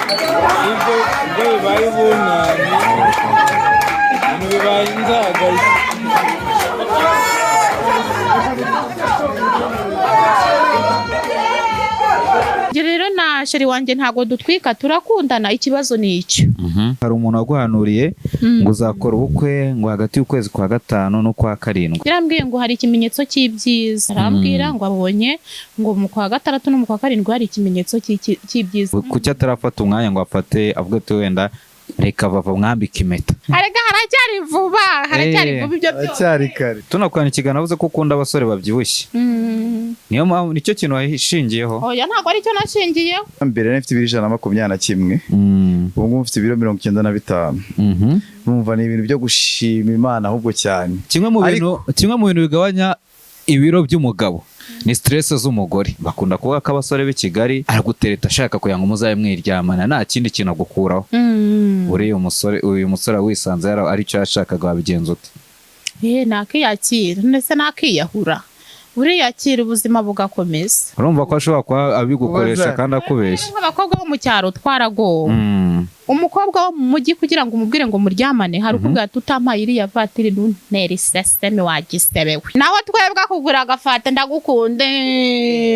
Ibyo ibyo bibaye ubunani, ibintu bibaye inzagaye. Njye rero na chéri wanjye ntabwo dutwika, turakundana, ikibazo ni icyo. Hari umuntu waguhanuriye ngo uzakora ubukwe ngo hagati y'ukwezi kwa gatanu n'ukwa karindwi. Yarambwiye ngo hari ikimenyetso cy'ibyiza, arambwira ngo abonye ngo mu kwa gatandatu no mu kwa karindwi hari ikimenyetso cy'ibyiza. Kuki atarafata umwanya ngo afate avuge ati wenda reka bava mwambike impeta? Arega haracyari vuba, haracyari vuba ibyo byose. Aracyari kare. Tunakorana ikiganiro avuze ko ukunda abasore babyibushye. Niyo mpamvu nicyo kintu washingiyeho? Oya, ntabwo aricyo nashingiyeho. Mbere nari mfite ibiro 121, ubu ngubu mfite ibiro 95. Numva ni ibintu byo gushima Imana ahubwo cyane. Kimwe mu bintu bigabanya ibiro by'umugabo ni stress z'umugore. Bakunda kuvuga ko abasore b'i Kigali aragutereta ashaka kugira ngo muzabe mwiryamana, nta kindi kintu agukuraho. Uriya musore, uyu musore wisanze aricyo yashakaga, wabigenza ute? Nakiyakira ndetse nakiyahura, uriyakira ubuzima bugakomeza. Urumva ko ashobora kuba abigukoresha Kubaza. kandi akubeshya. Nk'abakobwa bo mu cyaro twaragowe. Umukobwa wo mu mujyi kugira ngo umubwire ngo muryamane, hari ukubwira ati utampaye iriya vatiri ntuntera iseseme wagisebewe. Naho twebwe kugura agafata ndagukunde,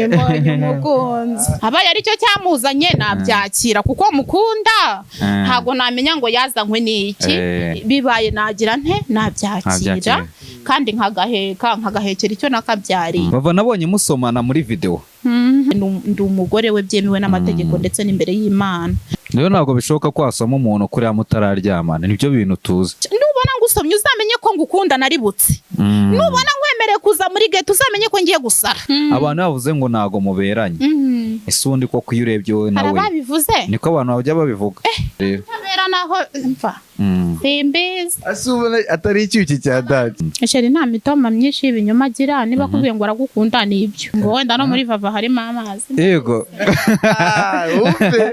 mbonye umukunzi, abaye aricyo cyamuzanye nabyakira kuko mukunda. Ntabwo namenya ngo yazanywe n'iki. Bibaye nagira nte? Nabyakira. Nabyakira. Kandi nkagaheka, nkagahekera icyo nakabyariye. Bava nabonye musomana muri video. Ndi umugore we byemewe n'amategeko ndetse n'imbere y'Imana. Rero ntabwo bishoboka ko wasoma umuntu kuriya mutararyamana, nibyo bintu tuzi. Nubona ngusomye uzamenye ko ngukunda naributse. Nubona nkwemereye kuza muri ghetto uzamenye ko ngiye gusara. Abantu bavuze ngo ntago muberanye. Ese ubundi koko iyo urebye wowe Hari nawe ababivuze? Niko abantu bajya babivuga rero. Tabera naho mva, simbizi. Ase ubona atari icyuki cya dadi? Chéri nta mitoma myinshi y'ibinyoma agira. Niba akubwiye ngo aragukunda ni ibyo, ngo wenda no muri vava harimo amazi. Yego. Wumve.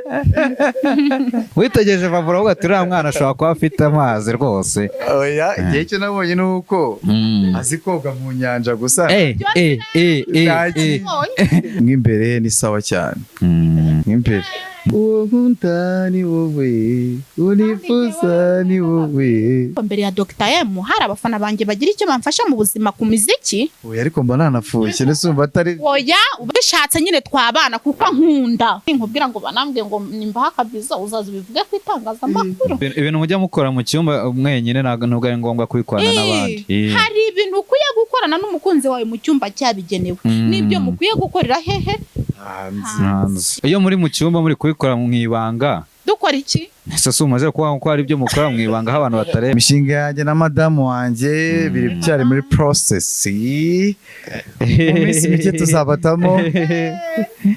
Witegereje vava uravuga ati uriya mwana ashobora kuba afite amazi rwose. Oya, igihe cyo nabonye ni uko azi koga mu nyanja gusa. Nk'imbere ni sawa cyane. Nk'imbere uwo nkunda ni wowe, unifuza ni wowe. Mbere ya Dr M hari abafana banjye bagira icyo bamfasha mu buzima ku miziki. Oya, ariko mba nanafushye, ndetse umva atari Oya, ubishatse nyine twabana kuko nkunda. Nkubwira ngo banambwiye ngo nimbaha akabizo uzaza ubivuge ku itangazamakuru. Ibintu mujya mukora mu cyumba mwenyine ntabwo ari ngombwa kubikorana n'abandi. Hari ibintu ukwiye gukorana n'umukunzi wawe mu cyumba cyabigenewe n'ibyo mukwiye gukorera hehe? Hanze. Hanze. Iyo muri mu cyumba muri kubikora mu ibanga. Dukora iki? Ese si umaze kuvuga ko hari ibyo mukora mu ibanga aho abantu batareba? Imishinga yanjye na madamu wanjye biri byari muri process. Mu minsi mike tuzabatamo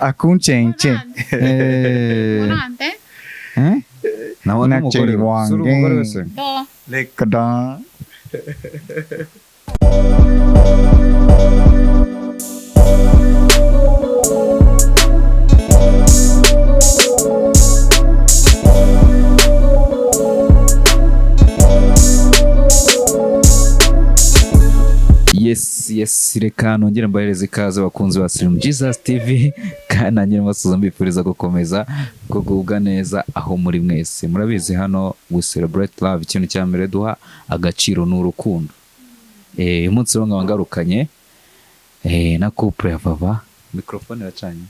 akuncenke. Murande. Eh? Nawe Na n'umugore Jerry we. Si uri wange. umugore wese? Do. Reka da. Yes, reka nongere mbahereze ikaze abakunzi ba Slim Jesus TV, kandi nanjye mbasuhuza mbifuriza gukomeza kugubwa neza aho muri mwese. Murabizi hano we celebrate love, ikintu cya mbere duha agaciro ni urukundo. Uyu munsi rero nkaba ngarukanye na couple ya Vava. Microphone iracanye.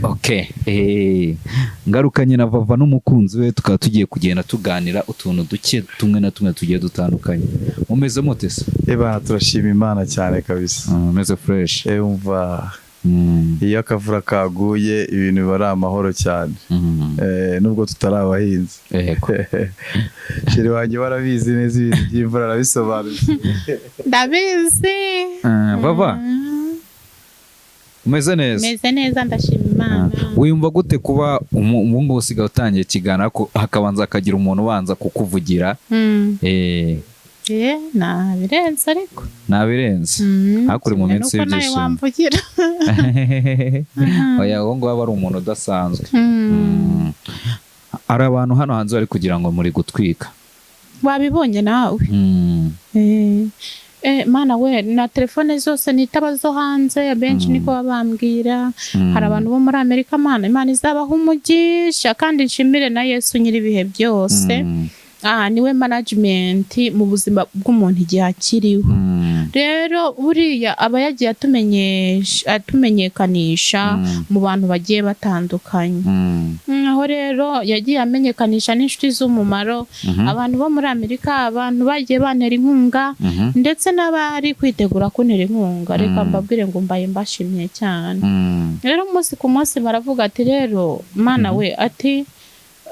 Okay. Ngarukanye na Vava n'umukunzi we, tukaba tugiye kugenda tuganira utuntu duke tumwe na tumwe tugiye dutandukanye. Mumeze mute se? Eba, turashima Imana cyane kabisa. Mumeze fresh. Umva, iyo akavura kaguye ibintu biba ari amahoro cyane. Nubwo tutari abahinzi. Yego. Chéri wanjye warabizi neza, ibintu by'imvura arabisobanukiwe. Ndabizi. Vava, umeze neza? Meze neza, ndashima Imana. Wiyumva gute kuba ubu ngubu usigaye utangiye ikiganiro ariko hakabanza hakagira umuntu ubanza kukuvugira? Nabirenze ariko. Nabirenze. Ariko uri mu Kimwe minsi nuko nawe y'ibyishimo. wamvugira. Oya, uwo nguwo aba ari umuntu udasanzwe. Hari abantu hano hanze bari kugira ngo muri gutwika. Wabibonye nawe? Mana we, na telefone zose nitaba zo hanze, abenshi niko baba bambwira. Hari abantu bo muri Amerika, Mana, Imana izabaha umugisha, kandi nshimire na Yesu nyir'ibihe byose. Aha niwe management mu buzima bw'umuntu igihe akiriho. Rero buriya aba yagiye atumenyekanisha mu bantu bagiye batandukanye. Aho rero yagiye amenyekanisha n'inshuti z'umumaro, abantu bo muri Amerika, abantu bagiye bantera inkunga, ndetse n'abari kwitegura kuntera inkunga. Reka mbabwire ngo mbaye mbashimye cyane. Rero umunsi ku munsi baravuga ati: "Rero Mana we," ati,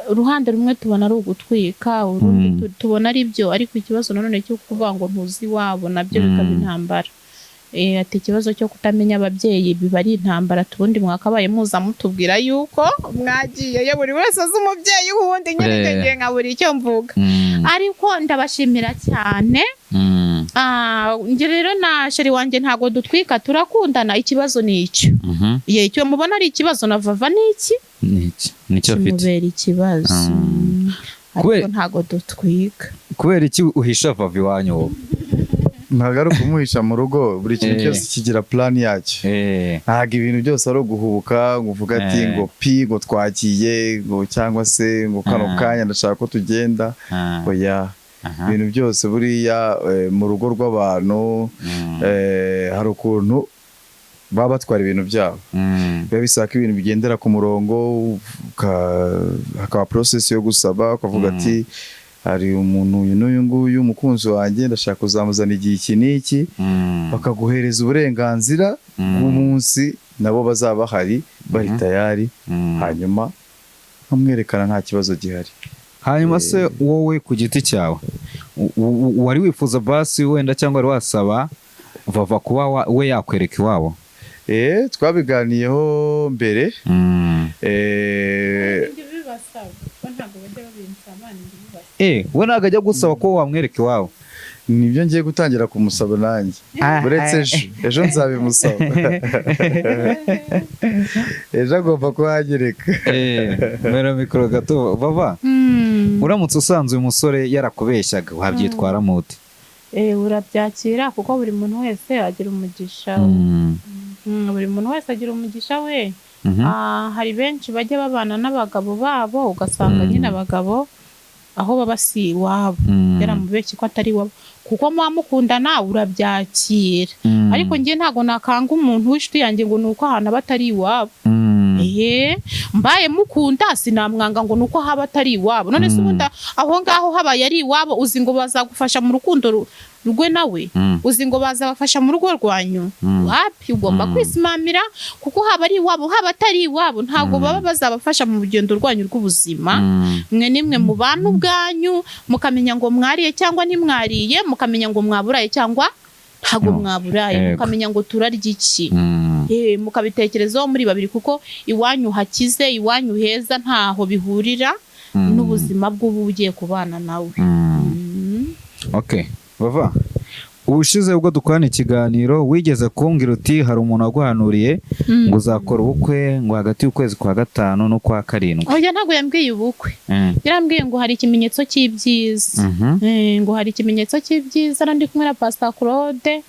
"uruhande rumwe tubona ari ugutwika, urundi tubona ari byo, ariko ikibazo nanone cyo kuvuga ngo ntuzi iwabo nabyo bikaba intambara." Ati ikibazo cyo kutamenya ababyeyi biba ari intambara. Tubundi mwakabaye muza mutubwira yuko mwagiyeyo, buri wese azi umubyeyi w'uwundi nyine. Icyo gihe nkabura icyo mvuga, ariko ndabashimira cyane. Njye rero na chéri wanjye ntabwo dutwika, turakundana. Ikibazo ni icyo. Ye, icyo mubona ari ikibazo na Vava ni iki? Niki nicyo afite? Kimubera ikibazo. Ariko ntabwo dutwika. Kubera iki uhisha Vava iwanyu wowe? Ntabwo ari ukumuhisha mu rugo, buri kintu cyose kigira plan yacyo. Ntabwo ibintu byose ari uguhubuka ngo uvuge ati ngo pi ngo twagiye, ngo cyangwa se ngo kano kanya ndashaka ko tugenda. Oya. Ibintu byose buriya mu rugo rw'abantu hari ukuntu baba batwara ibintu byabo. Biba bisaba ko ibintu bigendera ku murongo, hakaba process yo gusaba, ukavuga ati hari umuntu uyu n'uyu nguyu, umukunzi wanjye, ndashaka kuzamuzana igihe iki n'iki. Bakaguhereza uburenganzira bw'umunsi nabo bazaba bahari, bari tayari, hanyuma nkamwerekana, nta kibazo gihari. Hanyuma se wowe ku giti cyawe wari wifuza basi wenda cyangwa wari wasaba Vava kuba we yakwereka iwabo? Twabiganiyeho mbere. We ntabwo ajya gusaba ko wamwereka iwabo? Nibyo ngiye gutangira kumusaba nanjye. Uretse ejo nzabimusaba, ejo agomba kuhanyereka. Mera mikoro gato, Vava. Uramutse usanze uyu musore yarakubeshyaga, wabyitwaramo ute? Urabyakira kuko buri muntu wese agira umugisha. Buri muntu wese agira umugisha we. Hari benshi bajya babana n'abagabo babo, ugasanga nyine abagabo aho baba si iwabo, yaramubeshye ko atari iwabo. Kuko muba mukundana, urabyakira. Ariko njye ntabwo nakanga umuntu w'inshuti yanjye ngo ni uko ahantu aba atari iwabo. Mbaye mukunda sinamwanga ngo ni uko haba atari iwabo. None se ubundi aho ngaho habaye ari iwabo, uzi ngo bazagufasha mu rukundo rwe nawe? Uzi ngo bazabafasha mu rugo rwanyu? Wapi, ugomba kwisimamira, kuko haba ari iwabo, haba atari iwabo, ntabwo baba bazabafasha mu rugendo rwanyu rw'ubuzima. Mwe nimwe mubana ubwanyu, mukamenya ngo mwariye cyangwa ntimwariye, mukamenya ngo mwaburaye cyangwa ntabwo No. mwaburaye, mukamenya ngo turarya iki. Mukabitekerezaho muri babiri, kuko iwanyu hakize, iwanyu heza, ntaho bihurira n'ubuzima bw'ubu ugiye kubana nawe. Okay, Vava, ubushize ubwo dukorana ikiganiro wigeze kumbwira uti hari umuntu waguhanuriye ngo uzakora ubukwe ngo hagati y'ukwezi kwa gatanu n'ukwa karindwi. Oya, ntabwo yambwiye ubukwe. Yarambwiye ngo hari ikimenyetso cy'ibyiza. Ngo hari ikimenyetso cy'ibyiza. Ndi kumwe na Pastor Claude,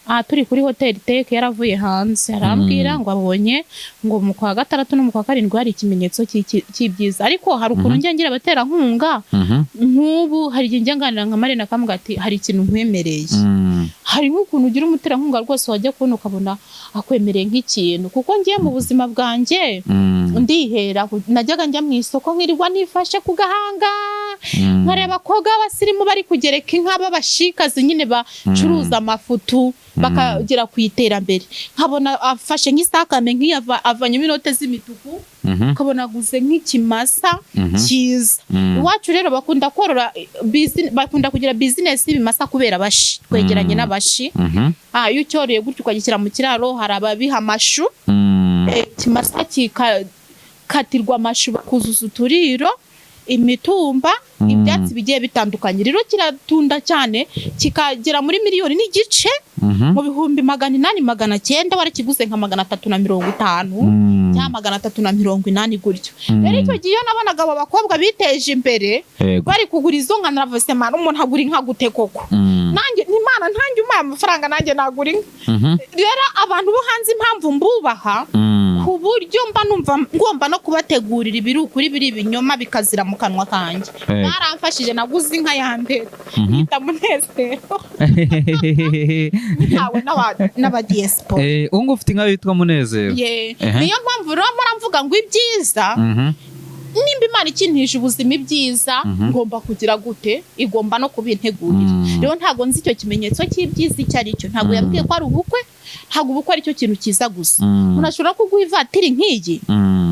aha turi kuri hoteli Teke, yaravuye hanze, arambwira ngo abonye ngo mu kwa gatandatu no mu kwa karindwi hari ikimenyetso cy'ibyiza. Ariko hari ukuntu njya ngira abaterankunga. Nk'ubu hari igihe njya nganira nka Marina, akambwira ati hari ikintu nkwemereye. Hari nk'ukuntu ugira umuterankunga rwose, wajya kubona ukabona akwemereye nk'ikintu. Kuko ngiye mu buzima bwanjye ndihera, najyaga njya mu isoko nkirirwa nifashe ku gahanga, nkareba abakobwa b'abasirimu bari kugereka inka, b'abashikazi nyine bacuruza amafutu bakagera ku iterambere, nkabona afashe nk'isakame nk'iyo avanyemo inote z'imituku, ukabona aguze nk'ikimasa cyiza. Iwacu rero bakunda korora bakunda kugira bizinesi y'ibimasa kubera abashi, twegeranye n'abashi. Iyo ucyoroye gutyo ukagishyira mu kiraro, hari ababiha amashu. Ikimasa kikatirwa amashu, bakuzuza uturiro. Imitumba, ibyatsi bigiye bitandukanye. Rero kiratunda cyane, kikagera muri 1.5 miliyoni, mu 800,000, 900, warakiguze nka 350 cyangwa 380 gutyo. Rero icyo gihe iyo nabonaga abo bakobwa biteje imbere, bari kugura izo nka, naravuze: "Mana, umuntu agura inka gute koko?" Nanjye ni Imana ntanjye umpaye amafaranga, nanjye nagura inka. Rero abantu bo hanze, impamvu mbubaha, ku buryo mba numva ngomba no kubategurira ibiri ukuri, biri ibinyoma bikazira mu kanwa kanjye. Baramfashije, naguze inka ya mbere, yita Munezero, ntawe n'abadiyesipora. Ubu ngubu ufite inka yitwa Munezero? Ye. Ehe. Niyo mpamvu rero mpora mvuga ngo ibyiza, nimba Imana ikintije ubuzima, ibyiza ngomba kugira gute? Igomba no kubintegurira. Rero ntabwo nzi icyo kimenyetso cy'ibyiza icyo ari cyo. Ntabwo yambwiye ko ari ubukwe. Ntabwo ubukwe ari cyo kintu cyiza gusa. Umuntu ashobora kuguha ivatiri nk'iyi,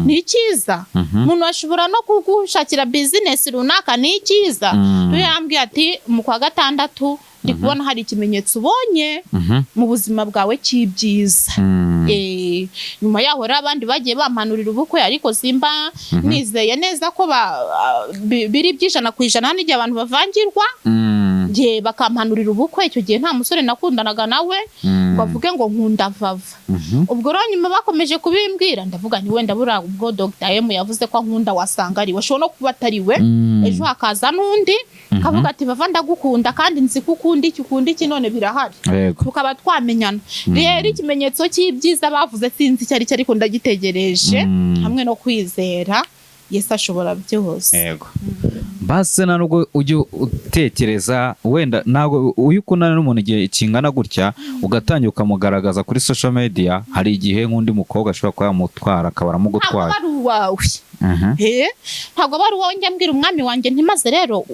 ni icyiza. Umuntu ashobora no kugushakira bizinesi runaka, ni icyiza. Rero yambwiye ati: "Mu kwa gatandatu ndi kubona hari ikimenyetso ubonye mu buzima bwawe cy'ibyiza." Nyuma yaho rero abandi bagiye bampanurira ubukwe, ariko simba nizeye neza ko biri 100%. N'igihe abantu bavangirwa, gihe bakampanurira ubukwe, icyo gihe nta musore nakundanaga nawe ngo avuge ngo nkunda Vava. Ubwo rero nyuma bakomeje kubimbwira, ndavuga nti wenda buriya ubwo Dr M yavuze ko ankunda, wasanga ari we, ashobora no kuba atari we. Ejo hakaza n'undi kavuga ati: "Vava, ndagukunda kandi nzi ko ukunda iki, ukunda iki, none birahari," tukaba twamenyana. Rero ikimenyetso cy'ibyiza bavuze sinzi icyo ari cyo, ariko ndagitegereje hamwe no kwizera. Yesu ashobora byose. Yego. Base nta nubwo ujya utekereza wenda, ntabwo iyo ukundana n'umuntu igihe kingana gutya, ugatangira ukamugaragaza kuri social media, hari igihe nk'undi mukobwa ashobora kuba yamutwara, akaba Ntabwo aramugutwaye. aba ari uwawe. Ntabwo aba ari uwawe. Njya mbwira umwami wanjye ntimaze rero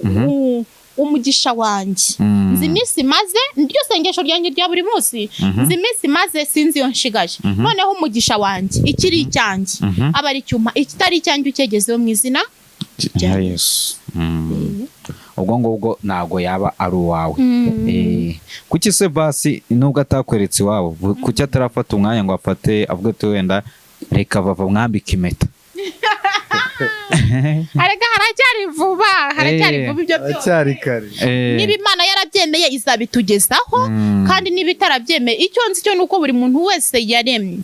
umugisha wanjye, nzi iminsi maze, niryo sengesho ryanjye rya buri munsi, nzi iminsi maze, sinzi iyo nshigaje. Noneho umugisha wanjye, ikiri icyanjye aba ari icyuma, ikitari icyanjye ucyegezeho mu izina rya Yesu. Ubwo ngubwo ntabwo yaba ari uwawe. Kuki se basi nubwo atakweretse iwabo, kuki atarafata umwanya ngo afate avuge ati: "Wenda reka Vava mwambike impeta"? Arega haracyari vuba, haracyari vuba ibyo byose. Aracyari kare. Niba Imana yarabyemeye izabitugezaho, kandi niba itarabyemeye, icyo nzi cyo ni uko buri muntu wese yaremye,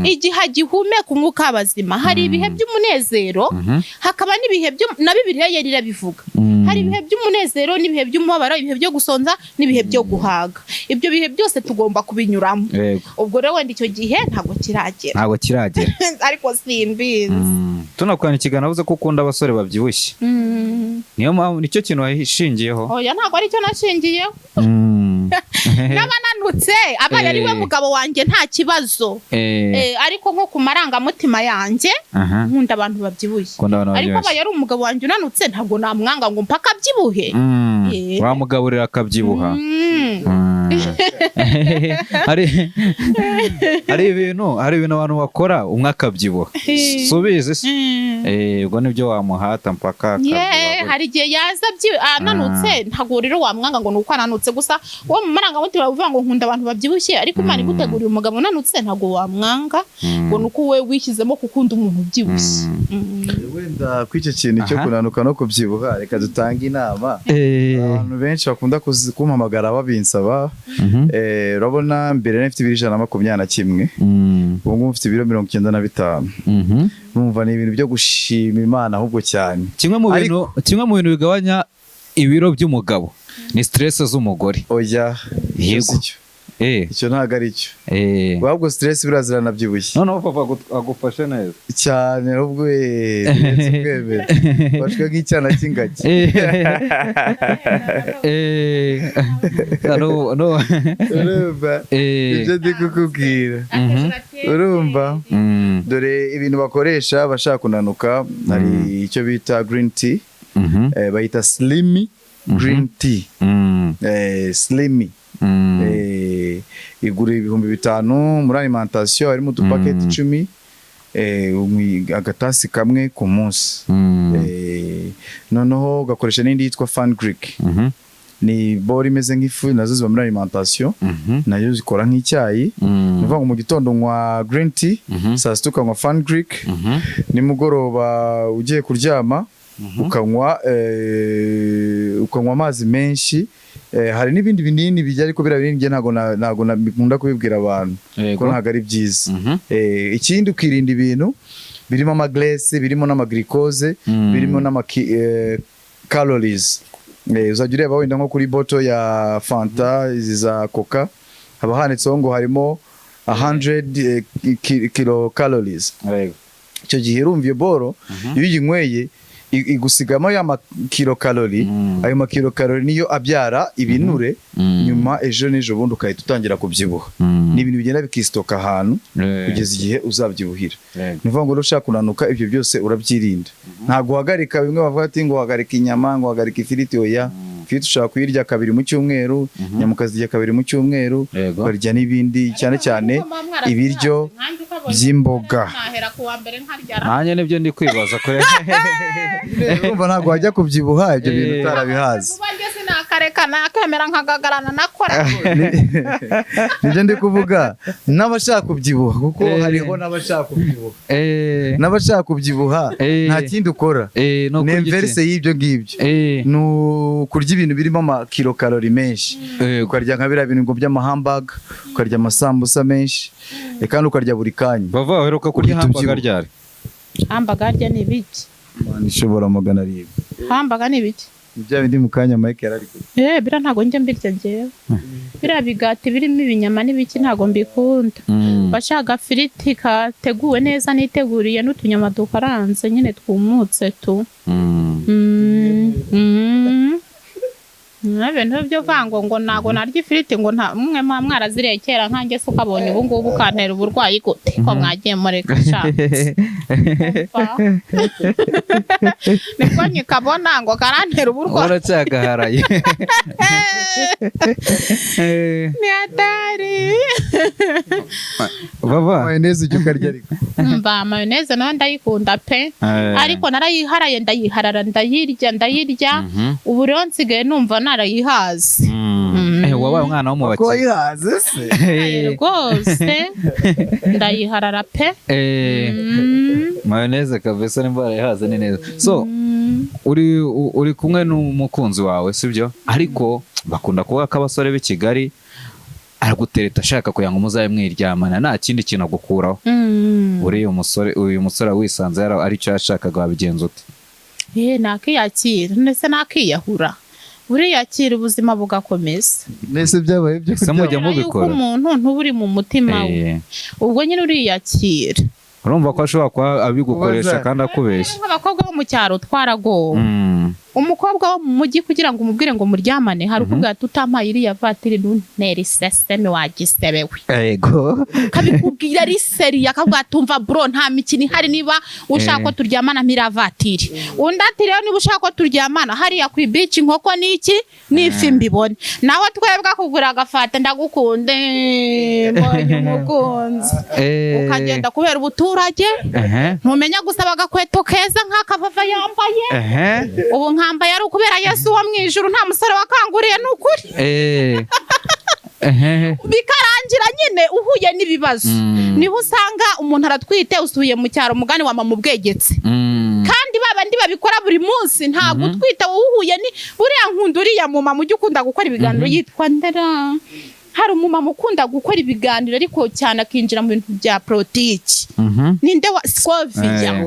igihe agihumeka umwuka w'abazima, hari ibihe by'umunezero, hakaba n'ibihe byo, na Bibiliya yari irabivuga, hari ibihe by'umunezero n'ibihe by'umubabaro, ibihe byo gusonza n'ibihe byo guhaga. Ibyo bihe byose tugomba kubinyuramo. Ubwo rero wenda icyo gihe ntabwo kiragera. Ntabwo kiragera. Ariko simbizi. Tunakorana ikiganiro, avuze ko ukunda abasore babyibushye. Niyo mpamvu nicyo kintu washingiyeho? Oya, ntabwo aricyo nashingiyeho. N'abananutse, abaye ari we mugabo wanjye, nta kibazo. Ariko nko ku marangamutima yanjye, nkunda abantu babyibushye. Ukunda abantu Ariko babyibushye. abaye ari umugabo wanjye unanutse, ntabwo namwanga ngo mpaka abyibuhe. Wamugaburira akabyibuha. Hari ibintu abantu bakora, umwe akabyibuha, si ubizi se? Ubwo nibyo wamuhata mpaka Ye, akabyibuha. hari igihe yaza ananutse, ntabwo rero wamwanga ngo ni uko ananutse gusa. Uwo mu marangamutima uvuga ngo nkunda abantu babyibushye, ariko Imana iguteguriye umugabo unanutse, ntabwo wamwanga ngo ni uko wowe wishyizemo gukunda umuntu ubyibushye. Wenda kuri icyo kintu cyo kunanuka no kubyibuha, reka dutange inama. Abantu benshi bakunda kumpamagara babinsaba. Urabona mbere nari mfite ibiro 121, ubu ngubu mfite ibiro 95. Numva ni ibintu byo gushima Imana ahubwo cyane. Kimwe mu bintu bigabanya ibiro by'umugabo ni stress z'umugore. Oya, icyo si cyo. Icyo ntabwo ari cyo. Ahubwo stress buriya ziranabyibushye. Noneho papa agufashe neza. Cyane ahubwo, birenze ukwemera, bashwe nk'icyana cy'ingagi. No, no. Urumva ibyo ndi kukubwira? Urumva, dore ibintu bakoresha bashaka kunanuka, hari icyo bita green tea, bayita slimy green tea. Slimy, igura 5000 muri alimentation, harimo udupaketi 10, unywa agatasi kamwe ku munsi. Noneho ugakoresha n'indi yitwa fenugreek, ni boro imeze nk'ifu, nazo ziba muri alimentation, nayo zikora nk'icyayi. Ni ukuvuga ngo mu gitondo unywa green tea, saa sita ukanywa fenugreek, nimugoroba ugiye kuryama Ukanywa amazi menshi. Hari n'ibindi binini bijya, ariko biriya binini njye ntago nkunda kubibwira abantu kuko ntabwo ari byiza. Ikindi, ukirinda ibintu birimo ama graisse, birimo n'ama glucose, birimo n'ama calories. Uzajya ureba wenda nko kuri bottle ya Fanta, izi za Coca, haba handitseho ngo harimo 100 kilo calories. Icyo gihe urumva iyo boro iyo uyinyweye igusigamo ya makilo calorie. Ayo makilo calorie niyo abyara ibinure. Nyuma ejo n'ejo bundi ugahita utangira kubyibuha. Ni ibintu bigenda bikisitoka ahantu kugeza igihe uzabyibuhira. Ni ukuvuga ngo rero ushaka kunanuka, ibyo byose urabyirinda. Ntabwo uhagarika bimwe bavuga ati ngo hagarika inyama, ngo hagarika ifiriti. Oya, ifiriti ushobora kuyirya kabiri mu cyumweru, inyama ukazirya kabiri mu cyumweru, ukarya n'ibindi, cyane cyane ibiryo by'imboga. Nahera ku wa mbere nkarya. Nanjye nibyo ndi kwibaza kure. Urumva ntabwo wajya kubyibuha ibyo bintu utarabihaze. Vuba njye sinakareka, nakemera nkagagarana nakora. Nibyo ndi kuvuga n'abashaka kubyibuha, kuko hariho n'abashaka kubyibuha, n'abashaka kubyibuha nta kindi ukora, no ni kurya iki? inverse y'ibyo ngibyo, ni ukurya ibintu birimo amakilo calorie menshi. Ukarya nka biriya bintu ngo by'amahambaga, ukarya amasambusa menshi, kandi ukarya buri kanya. Bava uheruka kurya Uhita hamburger ubyibuha. ryari? Hamburger rya ni ibiki? Imana ishobora 700. Hamburger ni ibiki? Ni bya bindi mu kanya Mike yari ari kurya. Biriya ntabwo njya mbirya njyewe. Biriya bigati birimo ibinyama n'ibiki ntabwo mbikunda. Bashaka agafiriti kateguwe neza, niteguriye, n'utunyama dukaranze nyine twumutse tu. Ibintu byo vango ngo ntabwo narya ifiriti, ngo nta mwe muba mwaraziriye kera nkanjye se, ukabonye ubu ngubu ukantera uburwayi gute ko mwagiye mureka sha? Umva. Nibwo nyikabona ngo karantera uburwayi. Uracyagaharaye. Ni hatari. Bava Mayonnaise ujya ukarya ariko? Mva, mayonnaise nayo ndayikunda pe. Ariko narayiharaye, ndayiharara, ndayirya, ndayirya. Ubu rero nsigaye numva narayihaze. Wabaye umwana wo mu Ko bakire. wayihaze se? Rwose ndayiharara pe. Mayonnaise kabisa, nimba warayihaze ni neza. So uri kumwe n'umukunzi wawe, sibyo? Ariko bakunda kuvuga ko abasore b'i Kigali aragutereta ashaka kugira ngo muzabe mwiryamana, nta kindi kintu agukuraho. Uriya musore, uyu musore wisanze aricyo yashakaga, wabigenza ute? Nakiyakira ndetse nakiyahura. Uriyakira, ubuzima bugakomeza. Mbese byabaye byo Ese mujya Kubera yuko mubikora? umuntu ntuba uri mu mutima we. Ubwo nyine uriyakira. Urumva ko ashobora kuba abigukoresha Kubaza. kandi akubeshya. Nk'abakobwa bo mu cyaro twaragowe. Umukobwa wo mu mujyi, kugira ngo umubwire ngo muryamane, hari ukubwira ati utampaye iriya vatiri ntuntera iseseme wagisebewe. Kabikubwira ari sérieux, akavuga ati umva bro, nta mikino ihari, niba ushaka ko turyamana mpiriya vatiri. Undi ati rero niba ushaka ko turyamana, hariya ku ibici inkoko n'iki n'ifi mbibone. Nawe twebwe akugura agafata ndagukunde, mbonye umukunzi, ukagenda kubera ubuturage, ntumenya gusaba agakweto keza nk'akavava yambaye. Ubu nkambaye ari ukubera Yesu wo mu ijuru, nta musore wakanguriye, ni ukuri. Bikarangira nyine uhuye n'ibibazo. Niho usanga umuntu aratwite, usuye mu cyaro, umugani wa mama ubwegetse. Kandi babandi babikora buri munsi ntabwo utwite, wowe uhuye ni buriya. Nkunda uriya mumama ujya ukunda gukora ibiganiro, yitwa ndera. Hari umumama ukunda gukora ibiganiro ariko cyane akinjira mu bintu bya politiki. Ninde wa Scovia?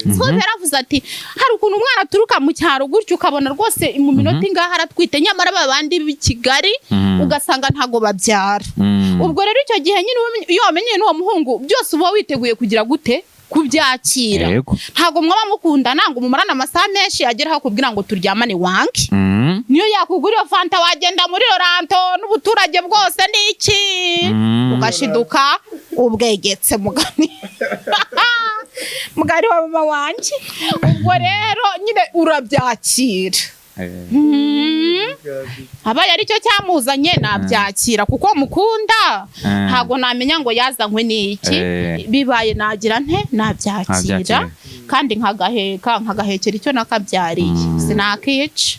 Scovia yaravuze ati hari ukuntu umwana aturuka mu cyaro gutyo, ukabona rwose mu minota ingahe aratwite, nyamara ba bandi b'i Kigali ugasanga ntago babyara. Ubwo rero icyo gihe nyine iyo wamenye n'uwo muhungu byose, uba witeguye kugira gute? Kubyakira. Ntabwo mwaba mukundana ngo mumarane amasaha menshi ageraho akubwira ngo turyamane wange. Niyo yakugura iyo Fanta, wagenda muri Roranto n'ubuturage bwose n'iki, ugashiduka ubwegetse, mugani wa mama wanjye. Ubwo rero nyine urabyakira. Abaye aricyo cyamuzanye nabyakira kuko mukunda. Ntabwo namenya ngo yazanywe n'iki. Bibaye nagira nte? Nabyakira. Nabyakira. Kandi nkagaheka, nkagahekera icyo nakabyariye, sinakica.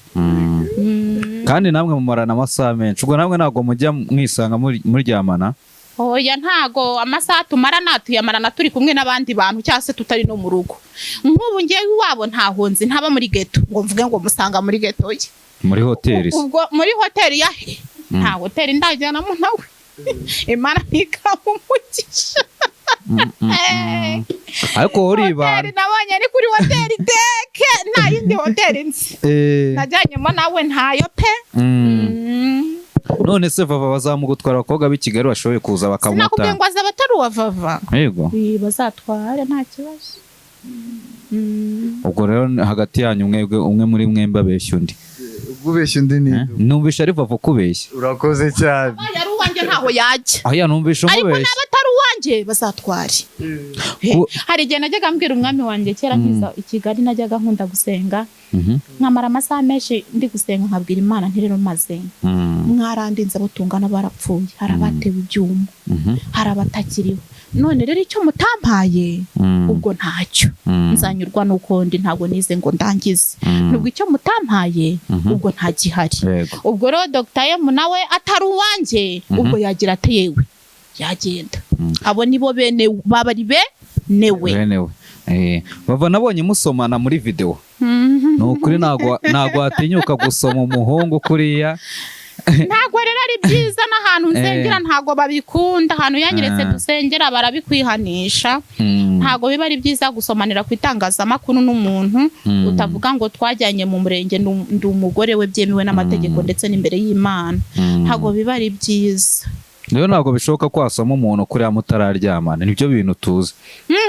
Kandi namwe mumarana amasaha menshi, ubwo namwe ntabwo mujya mwisanga muryamana? Oya, ntago amasaha tumarana tuyamarana turi kumwe n'abandi bantu cyangwa se tutari no mu rugo. Nk'ubu ngewe iwabo ntaho nzi, ntaba muri ghetto ngo mvuge ngo musanga muri ghetto ye. Muri hoteli se? Ubwo muri hoteli yahe? Nta hoteli ndajyanamo nawe, Imana ntikamugisha. Ariko wowe uribana. Hoteli nabonye ari kuri hoteli teke, nta yindi hoteli nzi najyanyemo nawe, ntayo pe. None se Vava bazamugutwara, abakobwa b'i Kigali bashoboye kuza Sinakubwiye bakamuta? ngo azaba atari uwa Vava. Yego. Bazatware, nta kibazo. Ubwo rero hagati yanyu mwebwe, umwe muri mwembi abeshya undi. Ubwo ubeshya undi ni Eh? Numvisha ari Vava ukubeshya. Urakoze cyane. Abaye ari uwanjye ntaho yajya. Aho numvisha Ariko umubeshya. naba atari uwanjye bazatware. Hari igihe najyaga mbwira umwami wanjye kera nkiza i Kigali, najyaga nkunda gusenga, nkamara amasaha menshi ndi gusenga, nkabwira Imana nti: "Rero maze mwarandinze, abo tungana barapfuye, hari abatewe ibyuma, hari abatakiriho. None rero icyo mutampaye, ubwo ntacyo, nzanyurwa n'uko ndi. Ntabwo nize ngo ndangize, nubwo icyo mutampaye, ubwo ntagihari." Ubwo rero Dr M nawe atari uwanjye, ubwo yagira ati: "Yewe," yagenda. Abo nibo bene baba ari benewe. Bene we. Bava nabonye musomana muri video. Ni ukuri ntabwo watinyuka gusoma umuhungu kuriya. Ntabwo rero ari byiza, n'ahantu nsengera ntabwo babikunda. Ahantu yanyeretse dusengera barabikwihanisha. Ntabwo biba ari byiza gusomanira ku itangazamakuru n'umuntu utavuga ngo twajyanye mu murenge, ndi umugore we byemewe n'amategeko ndetse n'imbere y'Imana. Ntabwo biba ari byiza. Rero ntabwo bishoboka ko wasoma umuntu kuriya mutararyamana, nibyo bintu tuzi.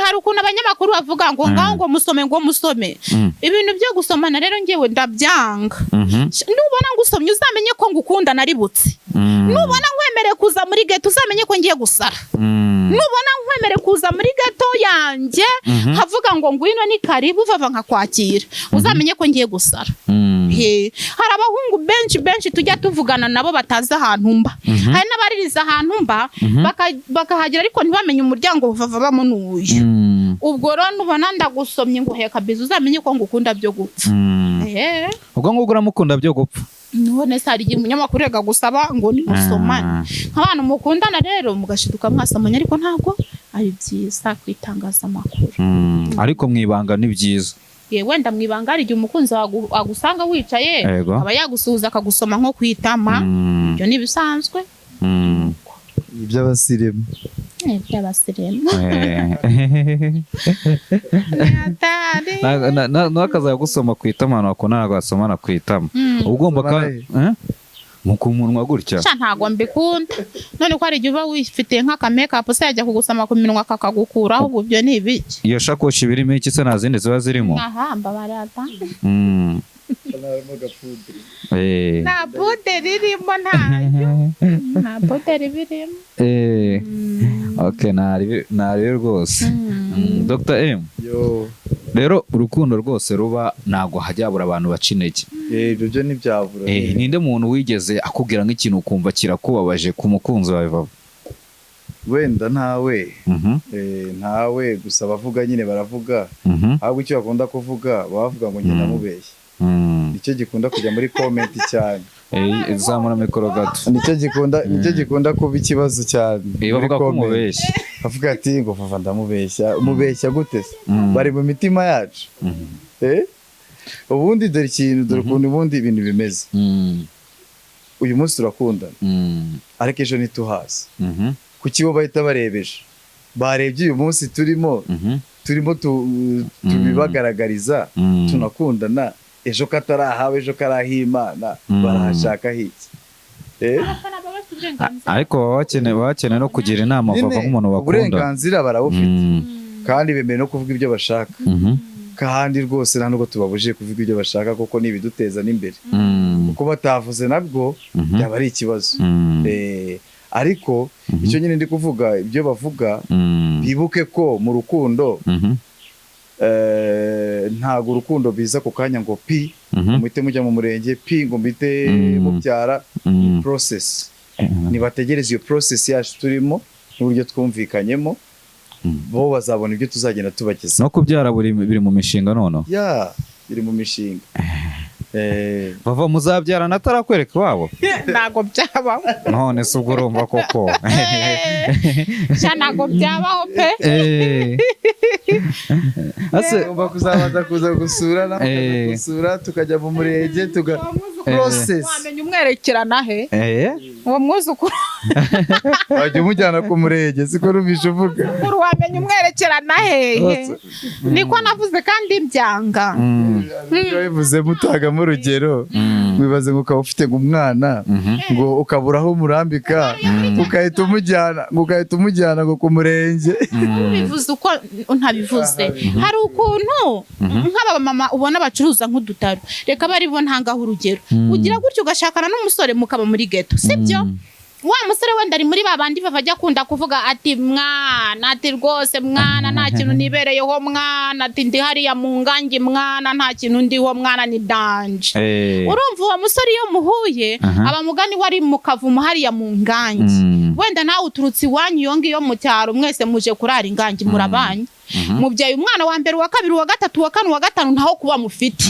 Hari ukuntu abanyamakuru bavuga ngo ngaho ngo musome, ngo musome. Ibintu byo gusomana rero ngewe ndabyanga. Nubona ngusomye uzamenye ko ngukunda naributse. Nubona nkwemereye kuza muri ghetto uzamenye ko ngiye gusara. Nubona nkwemereye kuza muri ghetto yanjye, nkavuga ngo ngwino ni karibu Vava, nkakwakira, uzamenye ko ngiye gusara. Hari abahungu benshi benshi tujya tuvugana nabo batazi ahantu mba. Hari n'abaririza ahantu mba, bakahagera ariko ntibamenye umuryango Vava bamo n'uyu. Ubwo rero nubona ndagusomye ngo heka bizu, uzamenye ko ngukunda byo gupfa. Ubwo ngubwo uramukunda byo gupfa. None se hari igihe umunyamakuru rega gusaba ngo nimusomane? Nk'abantu mukundana rero mugashiduka mwasomanye, ariko ntabwo ari byiza ku itangazamakuru. Ariko mu ibanga ni byiza. Ye, wenda mu ibanga hari igihe umukunzi wawe agusanga wicaye, aba yagusuhuza akagusoma nko ku itama. Ibyo ni ibisanzwe. Iby'abasirimu. Iby'abasirimu. Ntakazajya gusoma ku itama, ahantu bakundana ntabwo basomana ku itama. Uba ugomba Basomana ka Eh? Mu ku munwa gutya. Sha, ntabwo mbikunda. None ko hari igihe uba wifitiye nk'akamekapu se, yajya kugusoma ku minwa kakagukuraho, ubwo ibyo ni ibiki? Iyo shakoshi birimo iki se? Nta zindi ziba zirimo? Aha, mbabarata. Nta puderi irimo, ntayo, nta puderi birimo. Okay, ntari rwose. Dr M, Yo. rero urukundo rwose ruba ntabwo hajya habura abantu baca intege. Ibyo byo ntibyabura. Ninde muntu wigeze akubwira nk'ikintu ukumva kirakubabaje ku mukunzi wawe, Vava? Wenda ntawe. Ntawe, gusa abavuga nyine baravuga. Ahubwo icyo bakunda kuvuga, baba bavuga ngo njye ndamubeshya. Nicyo gikunda kujya muri comment cyane. Zamura mikoro gato. Nicyo gikunda kuba ikibazo cyane Eh, muri bavuga ko comment. umubeshya. Bavuga ati ngo Vava ndamubeshya. Umubeshya gute se? Mm. Bari mu mitima yacu. Ubundi dore ikintu, dore ukuntu ubundi ibintu bimeze. Uyu munsi turakundana, ariko ejo ntituhazi. Kuki bo bahita barebeje, barebye uyu munsi turimo turimo tubibagaragariza, tunakundana, ejo katari ahawe, ejo kari ah'Imana, barahashaka hiki? Abafana baba bafite uburenganzira. Ariko baba bakeneye no kugira inama Nyine, Vava nk'umuntu bakunda. Uburenganzira barabufite, kandi bemerewe no kuvuga ibyo bashaka. Kandi rwose nta nubwo tubabujije kuvuga ibyo bashaka, kuko ni ibiduteza n'imbere. Kuko batavuze nabwo byaba ari ikibazo. Ariko icyo nyine ndi kuvuga, ibyo bavuga, bibuke ko mu rukundo, ntabwo urukundo biza ku kanya ngo pi, muhite mujya mu murenge pi, ngo muhite mubyara. Ni process. Nibategereze iyo process yacu turimo n'uburyo twumvikanyemo, bo bazabona ibyo tuzagenda tubageza. No kubyara buri biri mu mishinga noneho? Ya, biri mu mishinga. Bava muzabyarana atarakwereka iwabo? Ntabwo byabaho. None se ubwo urumva koko? Sha, ntabwo byabaho pe. Ase Ugomba kuzabanza kuza gusura nawe, gusura, tukajya mu murenge, tuga process. Wamenya umwerekerana he uwo mwuzukuru? Wajya umujyana ku murenge, siko numvise uvuga? Mwuzukuru wamenya umwerekerana hehe? Niko navuze kandi byanga. Bivuze mutagamo urugero, wibaze ngo ukaba ufite ngo umwana, ngo ukabura aho umurambika, ugahita umujyana ngo ugahita umujyana ngo ku murenge. Ubivuze uko ntabivuze, hari ukuntu nk'aba mama ubona bacuruza nk'udutaro, reka bari bo ntangaho urugero, ugira gutyo ugashakana n'umusore mukaba muri ghetto, sibyo? Wa musore wenda ari muri ba bandi bajya akunda kuvuga ati: "Mwana," ati, "rwose mwana, nta kintu nibereyeho mwana," ati, "ndi hariya mu ngangi mwana, nta kintu ndiho mwana, ni danger." Urumva uwo musore iyo muhuye, aba mugani wari mu kavumo hariya mu ngangi, wenda nawe uturutse iwanyu iyo ngiyo mu cyaro, mwese muje kurara ingangi, murabanye, mubyaye umwana wa mbere, uwa kabiri, uwa gatatu, uwa kane, uwa gatanu, ntaho kuba mufite.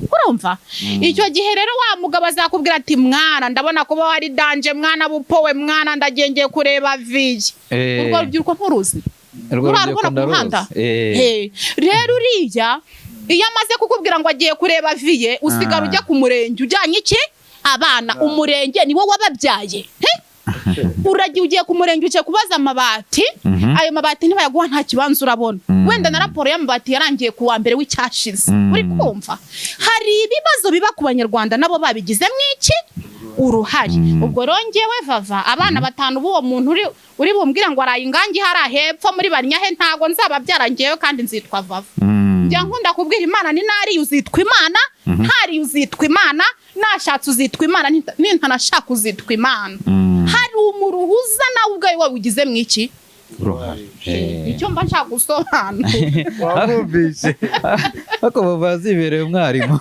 Urumva icyo gihe rero wa mugabo azakubwira ati: "Mwana, ndabona kuba wari danger mwana, bupowe mwana, ndagengeye kureba viye." Urwo rubyiruko nturuzi? Urwo Urarubona rubyiruko ku muhanda? ndaruzi. Rero uriya iyo amaze kukubwira ngo agiye kureba viye, usigara ujya ku murenge ujyanye iki? Abana. Umurenge ni wowe wababyaye? He? Uragiye, ugiye ku murenge, ugiye kubaza amabati. Ayo mabati ntibayaguha, nta kibanza urabona. Wenda na raporo y'amabati yarangiye ku wa mbere w'icyashize. Uri kumva hari ibibazo biba ku Banyarwanda, nabo babigizemo iki? Uruhare. Ubwo rero njyewe Vava, abana batanu b'uwo muntu uri bumbwira ngo araye ingangi hariya hepfo muri Banyahe, ntago nzababyara njyewe kandi nzitwa Vava. Njya nkunda kubwira Imana ni nariye uzitwa Imana, ntariye uzitwa Imana, nashatse uzitwa Imana, nintanashaka uzitwa Imana. Hari umuruhuza nawe ubwawe wawugize mu iki? Uruhare. Icyo mba nshaka gusobanura. Wamwumvise? Ariko bava zibereye umwarimu.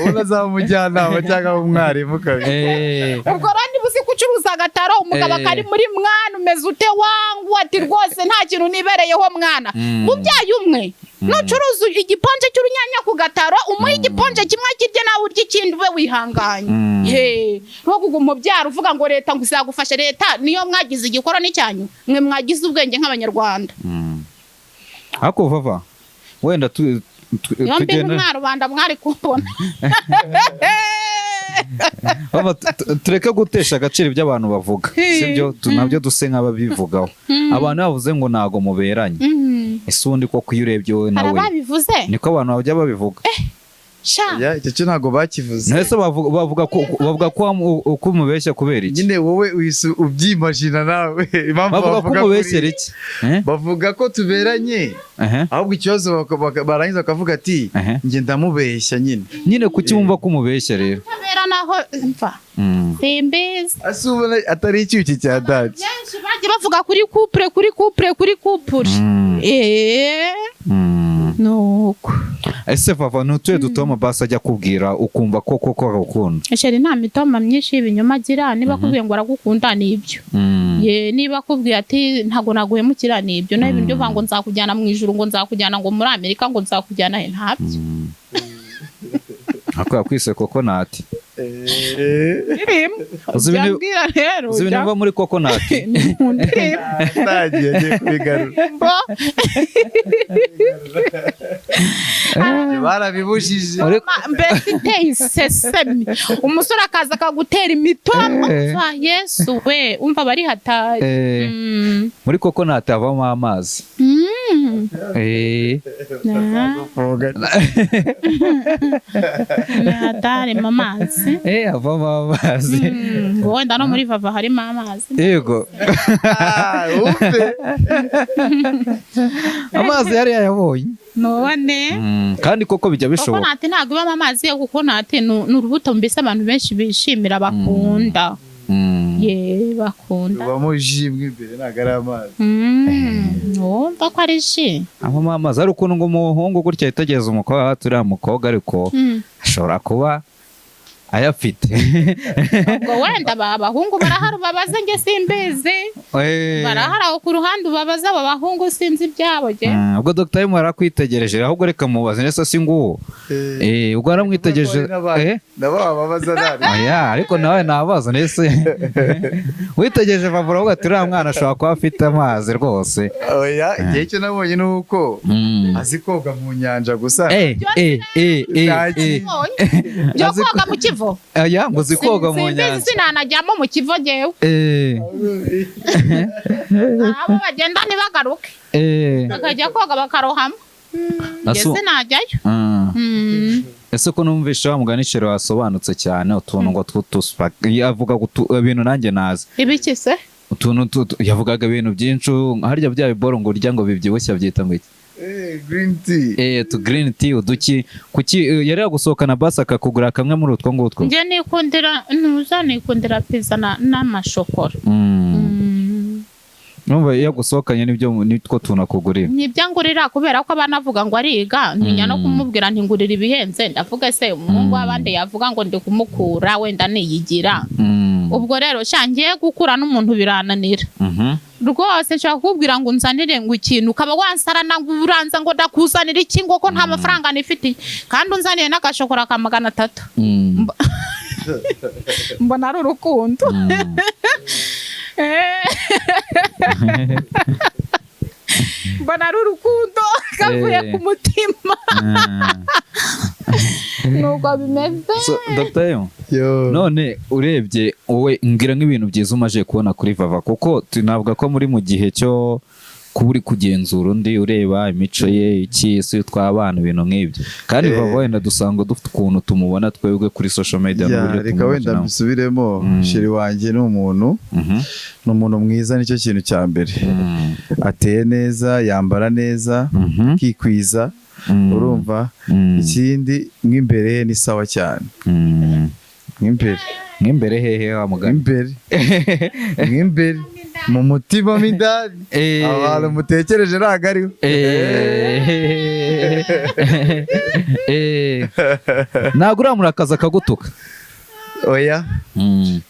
Ubona azaba umujyanama cyangwa umwarimu kabisa. Ubwo rero niba uzi ko ucuruza agataro, umugabo akari muri mwana, umeze ute wangu? Ati: "Rwose nta kintu nibereyeho mwana." Mubyaye umwe, nucuruza igiponje cy'urunyanya ku gataro, umuhe igiponje kimwe kirye, nawe urya ikindi, ube wihanganye. He rwo kuguma umubyara uvuga ngo leta ngo izagufasha, leta niyo mwagize igikoroni cyanyu, mwe mwagize ubwenge nk'Abanyarwanda. Ariko Vava, wenda Iyo mbi tugende mwarubanda mwari kubona. Vava, tureke gutesha agaciro ibyo abantu bavuga, sibyo? Nabyo duse nk'ababivugaho. Abantu bavuze ngo ntago muberanye. Ese ubundi koko iyo urebye wowe Hari nawe, ababivuze? niko abantu bajya babivuga. Sha. Ya, icyo cyo ntabwo bakivuze. Ese bavuga ko uko umubeshya kubera iki? Nyine wowe uhise ubyimagina nawe impamvu Bavuga ko bavuga umubeshyera iki? Eh? Bavuga ko tuberanye, ahubwo ikibazo barangiza bakavuga ati: "Njye ndamubeshya nyine." Nyine kuki wumva ko umubeshya rero? Tabera naho mva, simbizi. Ase ubona atari icyuki cya daci? Benshi bagiye bavuga kuri couple, kuri couple, kuri couple. Nuko. Ese Vava, ni utuye dutoma basi ajya akubwira ukumva ko koko agukunda? Chéri, nta mitoma myinshi y'ibinyoma agira. Niba akubwiye ngo aragukunda, ni ibyo. Ye, niba akubwiye ati: "Ntabwo naguhemukira," ni ibyo. Naho ibintu byo kuvuga ngo nzakujyana mu ijuru, ngo nzakujyana ngo muri Amerika, ngo nzakujyana he, ntabyo. Ako yakwise coconut. Ndirimbo. Uzi Byambwira rero. Uzi ibintu biva muri coconut? Ni mu ndirimbo. Atangiye, agiye kubigarura. Barabibujije. Mbese iteye isesemi, umusore akaza akagutera imitoma. Umva Yesu we, umva bari hatari. Muri coconut havamo amazi. Ni hatari mu mazi. Havamo amazi. Ngo wenda no muri Vava harimo amazi. Yego. Ah, wumve. Amazi yari yayabonye. None. Kandi koko bijya bishoboka. Coconut ntabwo ibamo amazi yo, coconut ni urubuto mbese abantu benshi bishimira, bakunda. Ye, bakunda. Rubamo ji mo imbere, ntabwo ari amazi. Wumva ko ari ji. Havamo amazi. Hari ukuntu ngo umuhungu gutya yitegereza umukobwa, uriya mukobwa ariko ashobora kuba Ayafite. Ubwo wenda abahungu barahari, ubabaze, njye simbizi. Barahari aho ku ruhande, ubabaze abo bahungu, sinzi ibyabo jye. Ubwo Dr. M arakwitegereje, ahubwo reka mubaze nese si nguwo. Ubwo aramwitegereje. Nabo bababaza nari. Oya, ariko nawe nabaza nese witegereje Vava uravuga ati uriya mwana ashobora kuba afite amazi rwose. Oya, igihe cyo nabonye ni uko azi koga mu nyanja gusa. Byo koga mu Kivu? Oya, ngo uzi koga mu Simbizi. nyanja. Sinanajyamo mu Kivu jyewe. Abo bagenda ntibagaruke, bakajya koga bakarohama. Njye sinajyayo. Ese ko numvishe wa mugani chéri wasobanutse cyane, utuntu ngo tw'utusupa yavuga ibintu nanjye nazi. Ibiki se? Utuntu yavugaga ibintu byinshi, harya bya biboro ngo urya ngo bibyibushye byita ngo iki? Green tea. Tu green tea, uduki kuki yari yagusohokana basi akakugura kamwe muri utwo ngutwo. Njye nikundira ntuza, nikundira pizza n'amashokora. Numva iyo yagusohokanye nibyo nitwo tuntu akugurira. Nibyo ngurira, kubera ko abana avuga ngo ariga, ntinya no kumubwira nti ngurira ibihenze. Ndavuga se umuhungu w'abandi yavuga ngo ndi kumukura, wenda niyigira. Ubwo rero sha, ngiye gukura n'umuntu birananira rwose. Nshobora kukubwira ngo unzanire ngo ikintu, ukaba wansarana ngo uranza ngo ndakuzanira iki, ngo ko nta mafaranga nifitiye, kandi unzaniye n'agashokora ka 300. Mbona ari urukundo. Mbona ari urukundo kavuye ku mutima. Nuko bimeze. So, Dr. M, Yo. none urebye wowe, ngira nk'ibintu byiza umaze kubona kuri Vava, kuko tunavuga ko muri mu gihe cyo kuba uri kugenzura undi, ureba imico ye, iki ese twabana, ibintu nk'ibyo, kandi Vava wenda dusanga dufite ukuntu tumubona twebwe kuri social media Ya, n'uburyo reka wenda tumubona. mbisubiremo. Chéri wanjye ni umuntu ni umuntu mwiza, nicyo kintu cya mbere. Ateye neza, yambara neza, akikwiza. Urumva, ikindi mw'imbere ni sawa cyane. Mw'imbere. Nk'imbere hehe wa mugani? Mw'imbere, mw'imbere mu mutima mo indani. Abantu mutekereje ntabwo ariho. Ntabwo uramurakaza akagutuka? Oya.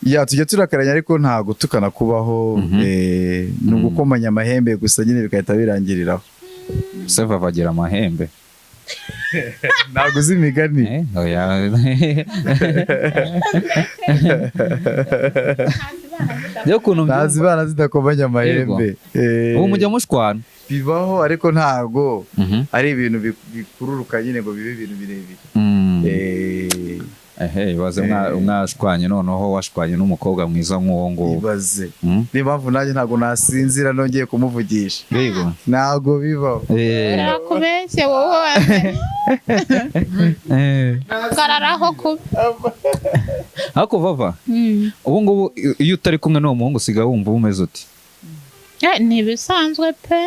Ya, tujya turakaranya ariko nta gutukana kubaho. Ni ugukomanya amahembe gusa nyine, bigahita birangiriraho. Se Vava agira amahembe? Ntabwo uzi imigani? Oya. Njye ukuntu Ntazi mbyumva, ibana zidakomanya amahembe. Ubu mujya mushwana? Bibaho, ariko ntabwo ari ibintu bikururuka nyine ngo bibe ibintu birebire. Ehe, ibaze mwashwanye, noneho washwanye n'umukobwa mwiza nk'uwo nguwo. Ibaze. Niyo mpamvu nanjye ntabwo nasinzira nongeye kumuvugisha. Yego. Ntabwo bibaho. Nakubeshye wowe, gararaho kubi. Ariko Vava, ubu ngubu iyo utari kumwe n'uwo muhungu usigaye wumva umeze uti? Ni ibisanzwe pe.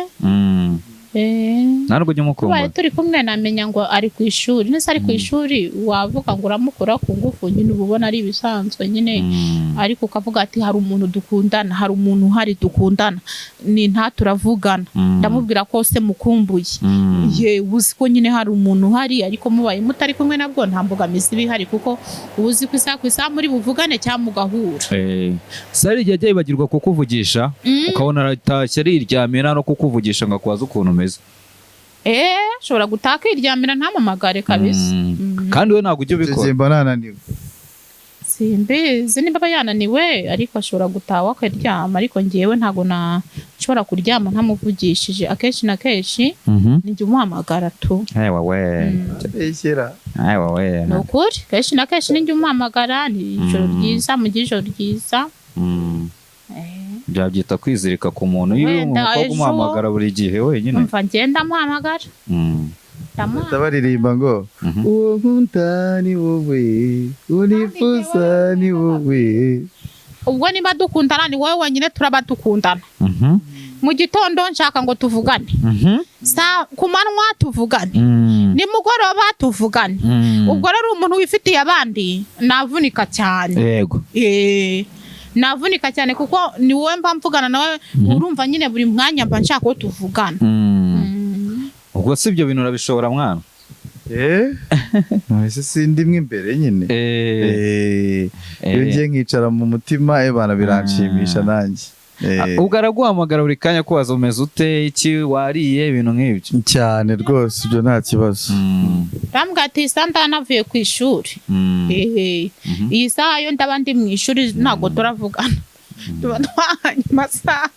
Nta nubwo ujya Tubaye umukumbura? turi kumwe namenya ngo ari ku ishuri, nese ari ku ishuri wavuga ngo uramukura ku ngufu nyine, uba ubona ari ibisanzwe nyine. Ariko ukavuga ati hari umuntu dukundana, hari umuntu uhari dukundana, ni nta turavugana, ndamubwira ko se mukumbuye. Ye, uzi ko nyine hari umuntu uhari, ariko mubaye mutari kumwe nabwo nta mbogamizi iba ihari, kuko uba uzi ku isaha ku isaha muri buvugane cyangwa mugahura. Se hari igihe ajya yibagirwa kukuvugisha, ukabona aratashye ariryamiye nta no kukuvugisha ngo akubaze ukuntu umeze? Ashobora gutaha akiryamira ntampamagare kabisa. Kandi we ntabwo ujya Icyo ubikora? gihe mba nananiwe. Simbizi niba aba yananiwe, ariko ashobora gutaha akaryama, ariko ngewe ntabwo nshobora kuryama ntamuvugishije. Akenshi na kenshi nijya umuhamagara tu. Ewa we. Beshyera. Ewa we. Ni ukuri, kenshi na kenshi nijya umuhamagara, ni ijoro ryiza, mugire ijoro ryiza. Byabyita kwizirika ku muntu iyo Wenda umukobwa ejo- umuhamagara buri gihe wenyine. Umva, ngenda amuhamagara. Ndamuhamagara. Baririmba ngo uwo nkunda ni wowe, unifuza ni wowe. Ubwo niba dukundana ni wowe wenyine turaba dukundana. Mu gitondo nshaka ngo tuvugane, ku manywa tuvugane, nimugoroba tuvugane. Ubwo rero umuntu wifitiye abandi navunika cyane. Navunika cyane kuko ni wowe mba mvugana nawe, urumva nyine buri mwanya mba nshaka ko tuvugana. Ubwo si ibyo bintu urabishobora mwana? None sindimwe imbere nyine. Iyo ngiye nkicara mu mutima, ebana, biranshimisha nanjye. Ubwo araguhamagara buri kanya kubaza umeze ute, iki wariye, ibintu nk'ibyo? Cyane rwose, ibyo nta kibazo. Rambwira ati isaha ndanavuye ku ishuri. Iyi saha yo ndaba ndi mu ishuri, ntabwo turavugana, tuba twahanye amasaha.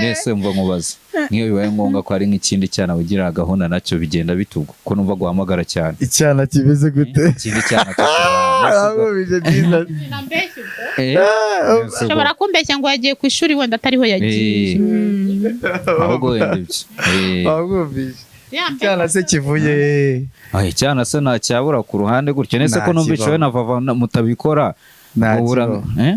Nese mva nkubaze, nk'iyo bibaye ngombwa ko hari nk'ikindi cyana wigira gahunda nacyo, bigenda bitubwo ko numva guhamagara cyane? Icyana kimeze gute? Ikindi cyana cyo Ahubwo byiza. Nambeshya ubwo. Nese ubwo- Ashobora kumbeshya ngo yagiye ku ishuri, wenda atariho yagiye. Ahubwo wenda ibyo. Wabwumvise? Yambeshya. Icyana se kivuye? Ay, icyana se ntacyabura ku ruhande gutyo? Nese ko Nta numvise kibaho. wowe na Vava mutabikora? Nta Ubura- kibaho. Eh?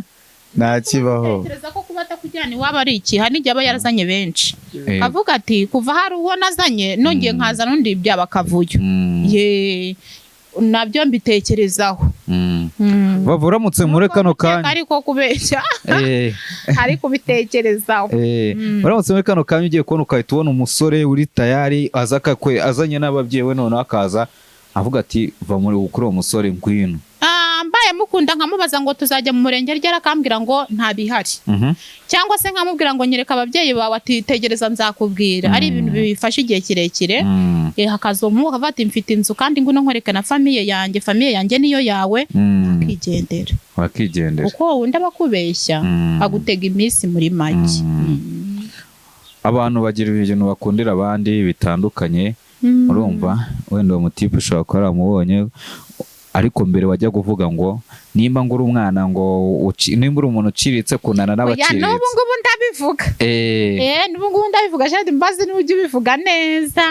Nta kibaho. Tekereza ko kuba atakujyana iwabo ari iki? Hari n'igihe aba yarazanye benshi, avuga ati kuva hari uwo nazanye nongeye nkazana undi, byaba akavuyo. Ye, nabyo mbitekerezaho. Vava, uramutse muri kano kanya Ariko kubeshya, ari kubitekerezaho. Uramutse muri kano kanya ugiye kubona, ugahita ubona umusore uri tayari, aza azanye n'ababyeyi we, noneho akaza avuga ati va muri kuri uwo musore, ngwino. Ah, mbaye mukunda nkamubaza ngo tuzajya mu murenge ryari, akambwira ngo nta bihari, cyangwa se nkamubwira ngo nyereka ababyeyi bawe, ati tegereza nzakubwira, ari ibintu bifashe igihe kirekire. Hakaza umuhungu akavuga ati mfite inzu kandi ngwino nkwereke na famille yanjye, famille yanjye niyo yawe, akigendera. Wakigendera. Kuko wundi aba akubeshya, agutega iminsi muri make. Abantu bagira ibintu bakundira abandi bitandukanye. Urumva wenda uwo mutipe ushobora kuba waramubonye, ariko mbere wajya kuvuga ngo nimba ngo uri umwana ngo nimba uri umuntu uciriritse kunana Oya, n'ubu n'abaciriritse. ngubu ndabivuga. N'ubu ngubu ndabivuga. Shadi, mbazi n'ujya ubivuga neza.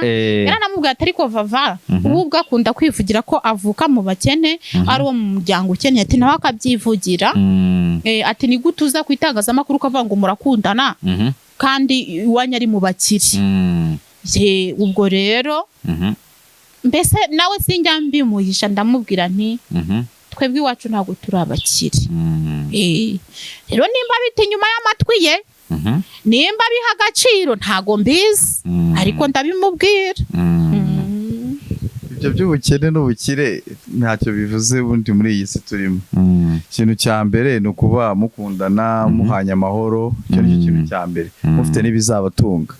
Yaranamubwiye ati ariko Vava, ubu ubwo akunda kwivugira ko avuka mu bakene, ari uwo mu muryango ukennye, ati nawe akabyivugira. Ati ni gute uza ku itangazamakuru ukavuga ngo murakundana kandi iwanyu ari mu bakire? Ye, ubwo rero mbese nawe sinjya mbimuhisha, ndamubwira nti twebwe iwacu ntabwo turi abakire. Rero nimba bita inyuma y'amatwi ye, nimba biha agaciro, ntago mbizi, ariko ndabimubwira. Ibyo by'ubukene n'ubukire ntacyo bivuze ubundi muri iyi si turimo. Ikintu cya mbere ni ukuba mukundana, muhanye amahoro, icyo ni cyo kintu cya mbere, mufite n'ibizabatunga,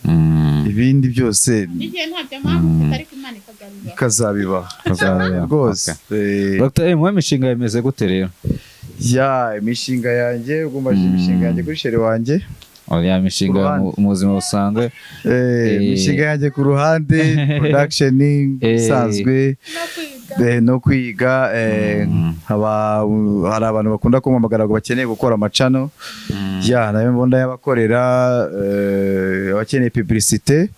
ibindi byose N'igihe ntabyo mpamvu mfite, ariko Imana ikazabibaha. Ikazabibaha. Ikazabibaha. Rwose. Dr. M, wowe imishinga yemeze gute rero? Ya, imishinga yanjye, ubwo mbajije imishinga yanjye kuri chérie wanjye. Oya, imishinga Ku ruhande. mu buzima busanzwe. Imishinga yanjye ku ruhande, production isanzwe, No kwiga. No kwiga. Haba hari abantu bakunda kumpamagara ngo bakeneye gukora amachannel, ya nayo mbona yabakorera, abakeneye publicité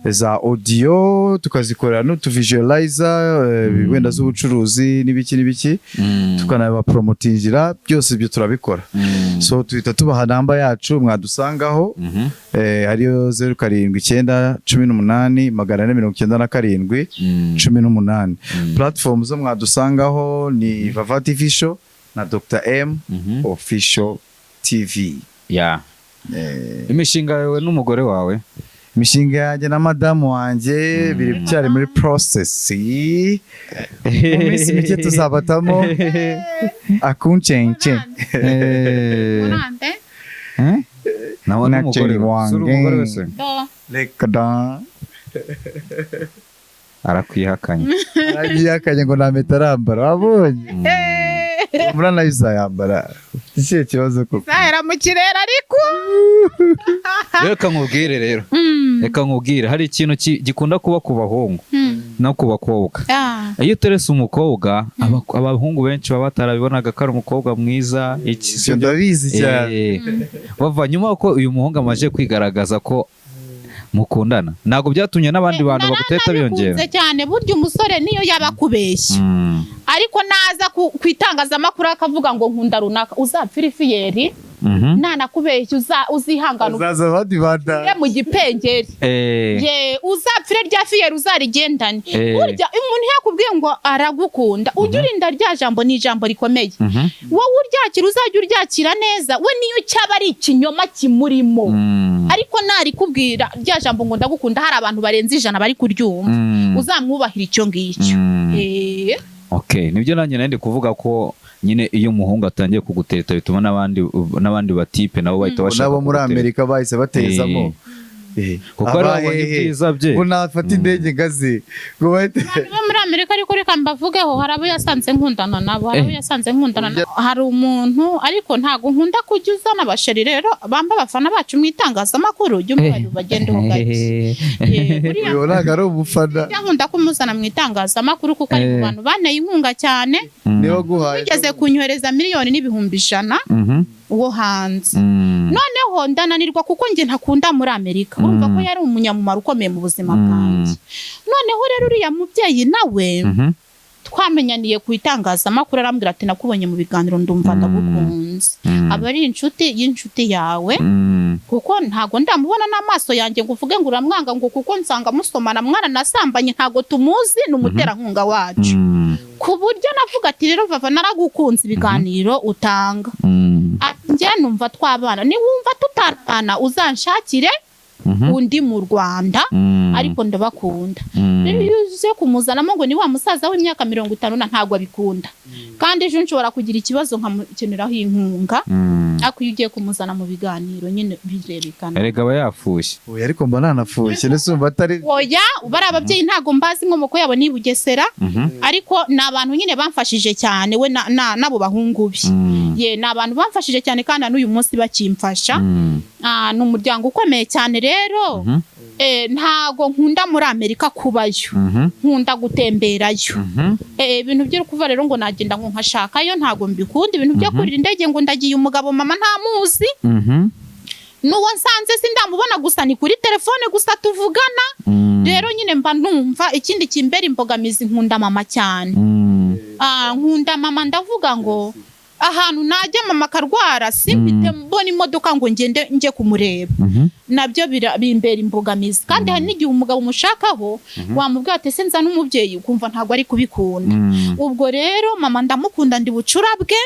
za audio tukazikorera n'utuvisualizer, wenda z'ubucuruzi n'ibiki n'ibiki, tukanabapromotingira byose, ibyo turabikora. So tuhita tubaha namba yacu mwadusangaho, ariyo 079 18 497 18. Platform zo mwadusangaho ni Vava TV Show na Dr M Official TV. Ya, imishinga yawe n'umugore wawe? Imishinga yanjye na madamu wanjye biri byari muri process, mu minsi mike tuzabatamo akuncenke. Murande. Eh? Nawe Na n'umugore chéri we. Si uri umugore wese? Do. Reka da. Arakwihakanye. Aranyihakanye ngo nta mpeta arambara, wabonye? Murana nayo uzayambara, ufite ikihe kibazo koko? Zahera mu kirere ariko. Reka nkubwire rero, reka nkubwire, hari ikintu gikunda kuba ku bahungu no ku bakobwa. Iyo uterese umukobwa, abahungu benshi baba batarabibonaga ko ari umukobwa mwiza iki. Ibyo ndabizi cyane. Bava nyuma ko uyu muhungu amaze kwigaragaza ko mukundana, ntabwo byatumye n'abandi bantu baguteta biyongera? Narabikunze cyane. Burya umusore niyo yaba akubeshya, ariko naza ku itangazamakuru akavuga ngo nkunda runaka, uzapfira ifiyeri. Nanakubeshya, uzihangana Azaza abandi banda. upfire mu gipengeri. Ye, uzapfire rya fiyeri, uzarigendane. Burya umuntu yakubwiye ngo aragukunda, ujye urinda rya jambo, ni ijambo rikomeye. Wowe uryakira, uzajya uryakira neza, we niyo cyaba ari ikinyoma kimurimo. Ariko narikubwira rya jambo ngo ndagukunda, hari abantu barenze 100 bari kuryumva, uzamwubahira icyo ngicyo. Okay, nibyo nanjye nari ndi kuvuga ko nyine iyo umuhungu atangiye kugutereta bituma n'abandi batipe nabo bahita bashaka Nabo muri kugutereta. Amerika bahise batezamo. Kuko ari babonye ibyiza bye. Ngo nafata indege ngazi ngo bahite Abantu bo muri Amerika, ariko reka mbavugeho, hari abo yasanze nkundana nabo, hari abo yasanze nkundana nabo. Hari umuntu, ariko ntago nkunda kujya uzana abasheri rero bamba abafana bacu mu itangazamakuru, jya umubari bagendeho gake. Buriya Uyu ntabwo ari umufana. njya nkunda kumuzana mu itangazamakuru kuko ari mu bantu banteye inkunga cyane. Niba aguhaye Wigeze kunyohereza 1,100,000 wo hanze, noneho ndananirwa kuko njye ntakunda muri Amerika. Urumva ko yari umunyamumaro ukomeye mu buzima bwanjye. Noneho rero uriya mubyeyi nawe twamenyaniye ku itangazamakuru, arambwira ati nakubonye mu biganiro ndumva ndagukunze. Aba ari inshuti y'inshuti yawe, kuko ntago ndamubona n'amaso yanjye ngo uvuge ngo uramwanga, ngo kuko nsanga musomana mwana nasambanye, ntago tumuzi, ni umuterankunga wacu. Ku buryo navuga ati rero Vava, naragukunze ibiganiro utanga. Ati njye numva twabana, niwumva tutabana uzanshakire undi mu Rwanda, ariko ndabakunda. Rero iyo uze kumuzanamo ngo ni wa musaza w'imyaka 50 na, ntabwo abikunda. Kandi ejo nshobora kugira ikibazo nkamukeneraho inkunga, ariko iyo ugiye kumuzana mu biganiro nyine birebekana. Erega aba yafushye. Oya, ariko mba nanafushye, ndetse umva atari Oya, bari ababyeyi ntabwo mbazi inkomoko yabo ni i Bugesera, ariko ni abantu nyine bamfashije cyane, we n'abo bahungu be. Ye, ni abantu bamfashije cyane kandi na n'uyu munsi bakimfasha. Ni umuryango ukomeye cyane rero. Ntago nkunda muri Amerika kubayo, nkunda gutemberayo. Ibintu byo kuva rero ngo nagenda ngo nkashakayo ntago mbikunda. Ibintu byo kurira indege ngo ndagiye, umugabo mama ntamuzi, n'uwo nsanze sindamubona, gusa ni kuri telefone gusa tuvugana. Rero nyine mba numva ikindi kimbera imbogamizi, nkunda mama cyane. Nkunda mama, ndavuga ngo ahantu najya mama akarwara simpite mbona imodoka ngo ngende njye kumureba, nabyo bimbera imbogamizi. Kandi hari n'igihe umugabo umushakaho wamubwira ati ese nzana umubyeyi, ukumva ntabwo ari kubikunda. Ubwo rero mama ndamukunda, ndi bucura bwe.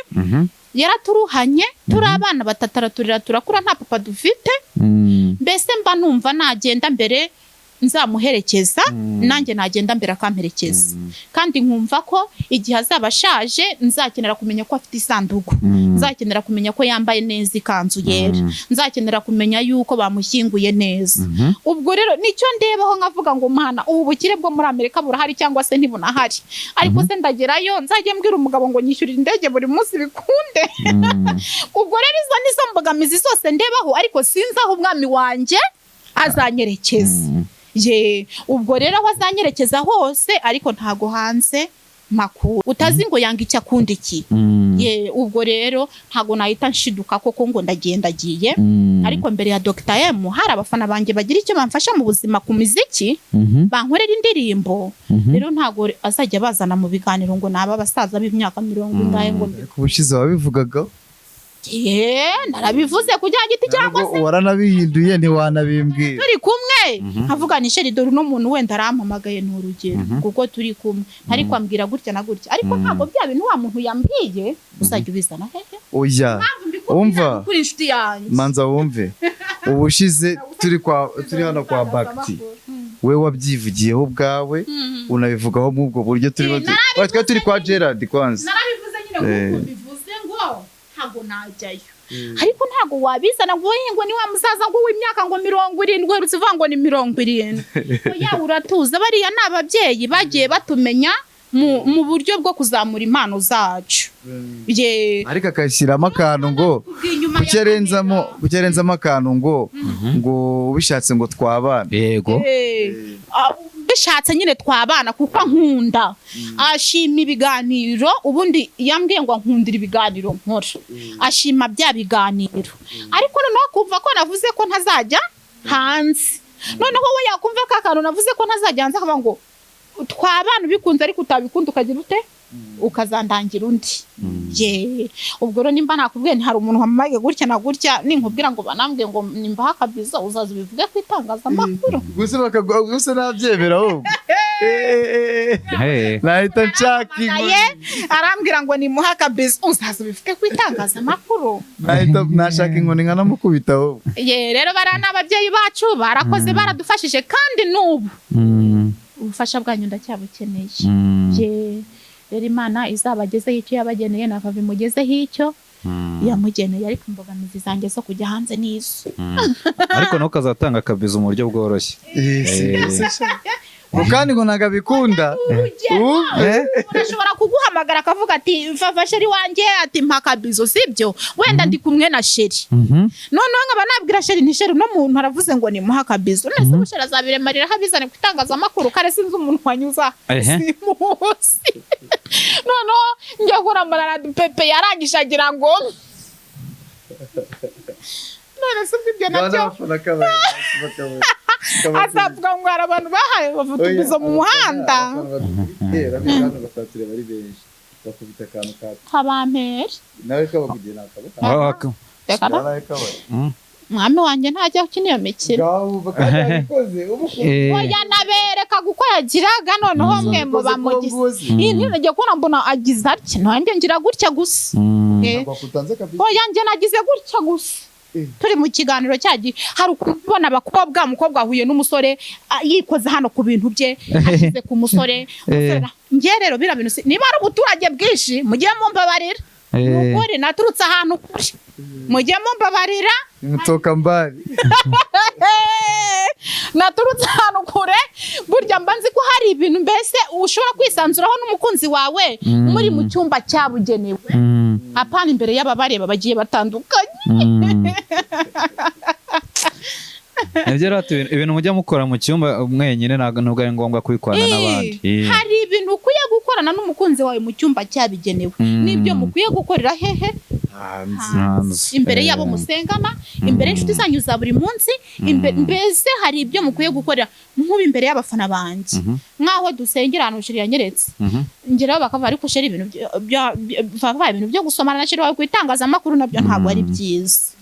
Yaraturuhanye turi abana batatu, araturera turakura, nta papa dufite. Mbese mba numva nagenda mbere nzamuherekeza, nanjye nagenda mbere akamperekeza. Kandi nkumva ko igihe azaba ashaje nzakenera kumenya ko afite isanduku, nzakenera kumenya ko yambaye neza ikanzu yera, nzakenera kumenya yuko bamushyinguye neza. Ubwo rero nicyo ndebaho nkavuga ngo mana, ubu bukire bwo muri Amerika burahari cyangwa se ntibunahari? Ariko se ndagerayo nzajye mbwira umugabo ngo nyishyurire indege buri munsi bikunde? Ubwo rero izo nizo mbogamizi zose ndebaho, ariko sinzi aho umwami wanjye azanyerekeza. Ye, ubwo rero aho azanyerekeza hose, ariko ntago hanze makuru utazi ngo yanga icyo akunda iki. Ye, ubwo rero ntago nahita nshiduka koko ngo ndagendagiye. Ariko mbere ya Dr M hari abafana banjye bagira icyo bamfasha mu buzima ku miziki, bankorera indirimbo. Rero ntago azajya bazana mu biganiro ngo naba abasaza b'imyaka mirongo ingahe ngo Ku bushize wabivugaga. Ye, narabivuze ku cya giti cyangwa se Waranabihinduye, ntiwanabimbwira. Turi kumwe nkavuga ni sheri, dore uno muntu wenda arampamagaye, ni urugero, kuko turi kumwe, ariko ambwira gutya na gutya, ariko ntabwo bya bintu wa muntu yambwiye uzajya ubizana hehe. Oya, umva. Kuri inshuti yanjye. Manza wumve, ubushize turi hano kwa Bakti, we wabyivugiyeho ubwawe, unabivugaho muri ubwo buryo turimo. Narabivuze. Twari turi kwa Gerard kwanza. Narabivuze nyine nk'uko bivuze ngo ntabwo najyayo, ariko ntabwo wabizana ngo wowe ngo ni wa musaza ngo w'imyaka ngo 70, uherutse uvuga ngo ni 70. Oya, uratuza, bariya ni ababyeyi bagiye batumenya mu buryo bwo kuzamura impano zacu. Ye. Ariko akashyiramo akantu ngo inyuma ya kucyarenzamo kamera. Kucyarenzamo akantu ngo ubishatse ngo twabana. Yego. Bishatse nyine twabana kuko nkunda, ashima ibiganiro. Ubundi yambwiye ngo nkundira ibiganiro nkora, ashima bya biganiro, ariko noneho akumva ko navuze ko ntazajya hanze. Noneho we yakumva ko akantu navuze ko ntazajya hanze, akavuga ngo twabana ubikunze, ariko utabikunda ukagira ute, ukazandangira undi. Ye, ubwo rero nimba nakubwiye nti hari umuntu wamamaye gutya na gutya, ninkubwira ngo banambwiye ngo nimbaha akabizo, uzaza ubivuge ku itangazamakuru. Gusa gusa nabyemera ahubwo. Hey. Nahita nshaka inkoni. Ye, arambwira ngo nimuhe akabizu, uzaza ubivuge ku itangazamakuru. Nahita nashaka inkoni nkanamukubita ahubwo. Ye, rero bariya ni ababyeyi bacu, barakoze, baradufashije, kandi n'ubu ubufasha bwanyu ndacyabukeneye. Ye, rero Imana izabagezeho icyo yabageneye, na Vava imugezeho icyo yamugeneye, ariko imbogamizi zanjye zo kujya hanze n'izo. Ariko nawe ukazatanga akabizu mu buryo bworoshye. Ngo kandi ngo ntabwo abikunda. Urugero, umuntu ashobora kuguhamagara akavuga ati: "Vava chéri wanjye," ati: "Mpa akabizu," sibyo? Wenda ndi kumwe na chéri, noneho nkaba nabwira chéri nti: "Chéri, uno muntu aravuze ngo nimuhe akabizu." None se ubu chéri azabiremariraho abizane ku itangazamakuru? Kare sinzi umuntu wanyuza, simuzi. Noneho njya kurambarara pepe yarangije agira ngo none se ubwo ibyo nabyo azavuga ngo hari abantu bahaye bavuta ibizo mu muhanda. Ari benshi bakubita akantu ka Kabampere. Nawe kabakugira nakaba. Reka da. Nawe kabaye. Mwami wanjye ntajya akina iyo mikino. Ngaho bakabikoze ubu. Oya, naberekaga uko yagiraga, noneho mwe muba mugize iyi ntinagiye kubona mbona agize atya, nanjye ngira gutya gusa. Bakutanze kabisa. Oya, njye nagize gutya gusa. Turi mu kiganiro cyagiye, hari ukuntu ubona abakobwa, umukobwa ahuye n'umusore, yikoze hano ku bintu bye, ashyize ku musore. Njye rero biriya bintu niba ari ubuturage bwinshi, mujye mumbabarira. Ni ukuri naturutse ahantu kure, mujye mumbabarira. Mtoka mbali. Naturutse ahantu kure, burya mba nzi ko hari ibintu mbese ushobora kwisanzuraho n'umukunzi wawe muri mu cyumba cyabugenewe, apana imbere y'ababareba bagiye batandukanye. Nibyo rero, ibintu mujya mukora mu cyumba mwenyine ntabwo ari ngombwa kubikorana n'abandi. Hari ibintu ukwiye gukorana n'umukunzi wawe mu cyumba cyabigenewe, n'ibyo mukwiye gukorera hehe? Hanze. Hanze. Imbere y'abo musengana, imbere y'inshuti zanyu za buri munsi, mbese hari ibyo mukwiye gukorera nk'ubu imbere y'abafana banjye, nk'aho dusengera ahantu chéri yanyeretse, ngeraho bakavuga: "Ariko chéri, ibintu bava ibintu byo gusomana na chéri wawe ku itangazamakuru nabyo ntabwo ari byiza."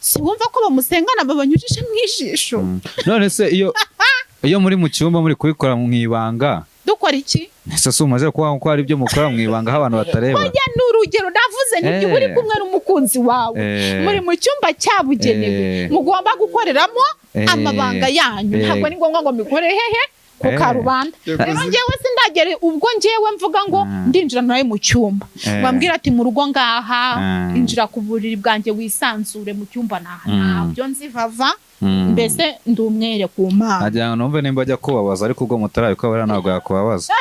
Si wumva ko bamusengana babanyujije mu ijisho? None se iyo muri mu cyumba muri kubikora mu ibanga? Dukora iki? Ese si umaze kuvuga ko hari ibyo mukora mu ibanga aho abantu batareba? Oya, ni urugero navuze, n'igihe uri kumwe n'umukunzi wawe, muri mu cyumba cyabugenewe, mugomba gukoreramo amabanga yanyu. Ntabwo ari ngombwa ngo mikore hehe? Ku karubanda. Rero njyewe sindagere ubwo njyewe mvuga ngo ndinjira nawe mu cyumba, bambwira ati: "Mu rugo ngaha, injira ku buriri bwanjye wisanzure mu cyumba naha." Ntabyo nzi, Vava. Mbese ndi umwere ku Mana. Nagira ngo numve nimba ajya kubabaza, ariko ubwo mutarabikora ntabwo yakubabaza.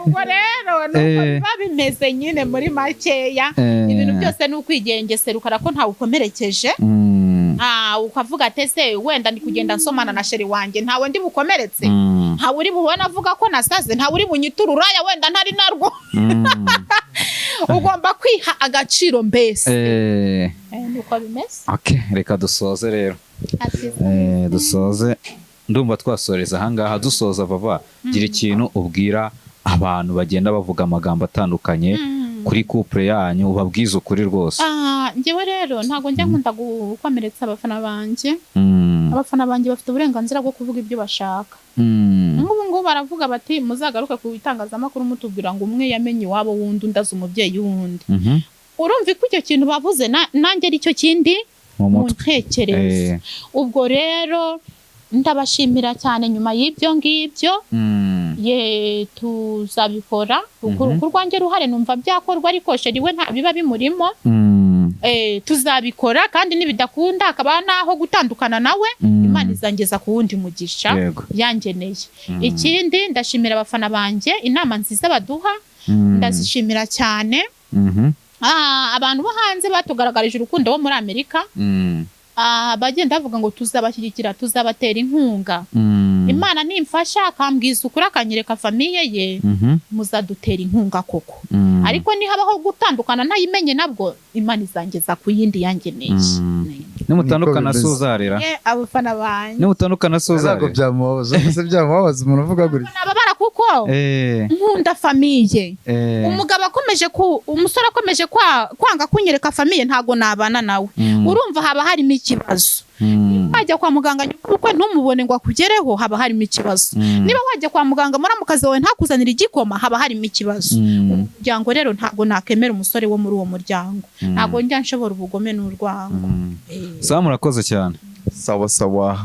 Ubwo rero nuko biba bimeze nyine muri makeya. Ibintu byose ni ukwigengesera, ukara ko ntawe ukomerekeje. Ukavuga ati: "Ese wenda ndi kugenda nsomana na chéri wanjye, ntawe ndi bukomeretse, ntawe uri bubone avuga ko nasaze, ntawe uri bunyiture uraya wenda ntari narwo?" Ugomba kwiha agaciro mbese. Nuko bimeze. Okay, reka dusoze rero. Dusoze, ndumva twasoreza ahangaha. Dusoza, Vava, gira ikintu ubwira abantu bagenda bavuga amagambo atandukanye kuri couple yanyu, ubabwize ukuri rwose. Njyewe rero ntabwo njya nkunda gukomeretsa abafana banjye. Abafana banjye bafite uburenganzira bwo kuvuga ibyo bashaka. Nk'ubu ngubu baravuga bati: "Muzagaruke ku itangazamakuru mutubwira ngo umwe yamenye iwabo wundi, undi azi umubyeyi wundi." Urumva ko icyo kintu bavuze nanjye ari cyo kindi mu mu mutwe. ntekerezo. Ubwo rero ndabashimira cyane. Nyuma y'ibyo ngibyo, ye, tuzabikora. Ku rwanjye ruhare numva byakorwa, ariko chéri we nta biba bimurimo. Tuzabikora, kandi nibidakunda hakaba naho gutandukana nawe, Imana izangeza ku wundi mugisha yangeneye. Ikindi, ndashimira abafana banjye inama nziza baduha, ndazishimira cyane. Abantu bo hanze batugaragarije urukundo bo muri Amerika, bagenda bavuga ngo tuzabashyigikira, tuzabatera inkunga. Imana nimfasha akambwiza ukuri, akanyereka famille ye, muzadutera inkunga koko. Ariko nihabaho gutandukana ntayimenye, nabwo Imana izangeza ku yindi yangeneye. Nimutandukana Niko se bimeze. uzarira? Ye, abafana banjye. Nimutandukana se Ntabwo uzarira? byamubabaza. Se byamubabaza umuntu uvuga gutya? Naba barakoze. kuko nkunda famille. Umugabo akomeje ku umusore akomeje kwanga kunyereka famille, ntago nabana nawe. Urumva haba harimo ikibazo. Wajya kwa muganga nyuma y'ubukwe ntumubone ngo akugereho, haba harimo ikibazo. Niba wajya kwa muganga muramukazi wawe ntakuzanire igikoma, haba harimo ikibazo. Umuryango rero, ntabwo nakemera umusore wo muri uwo muryango. Ntabwo njya nshobora ubugome n'urwango. Sawa, murakoze cyane. Sawa sawa.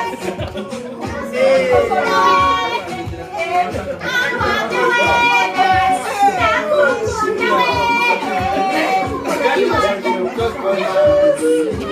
Thank you.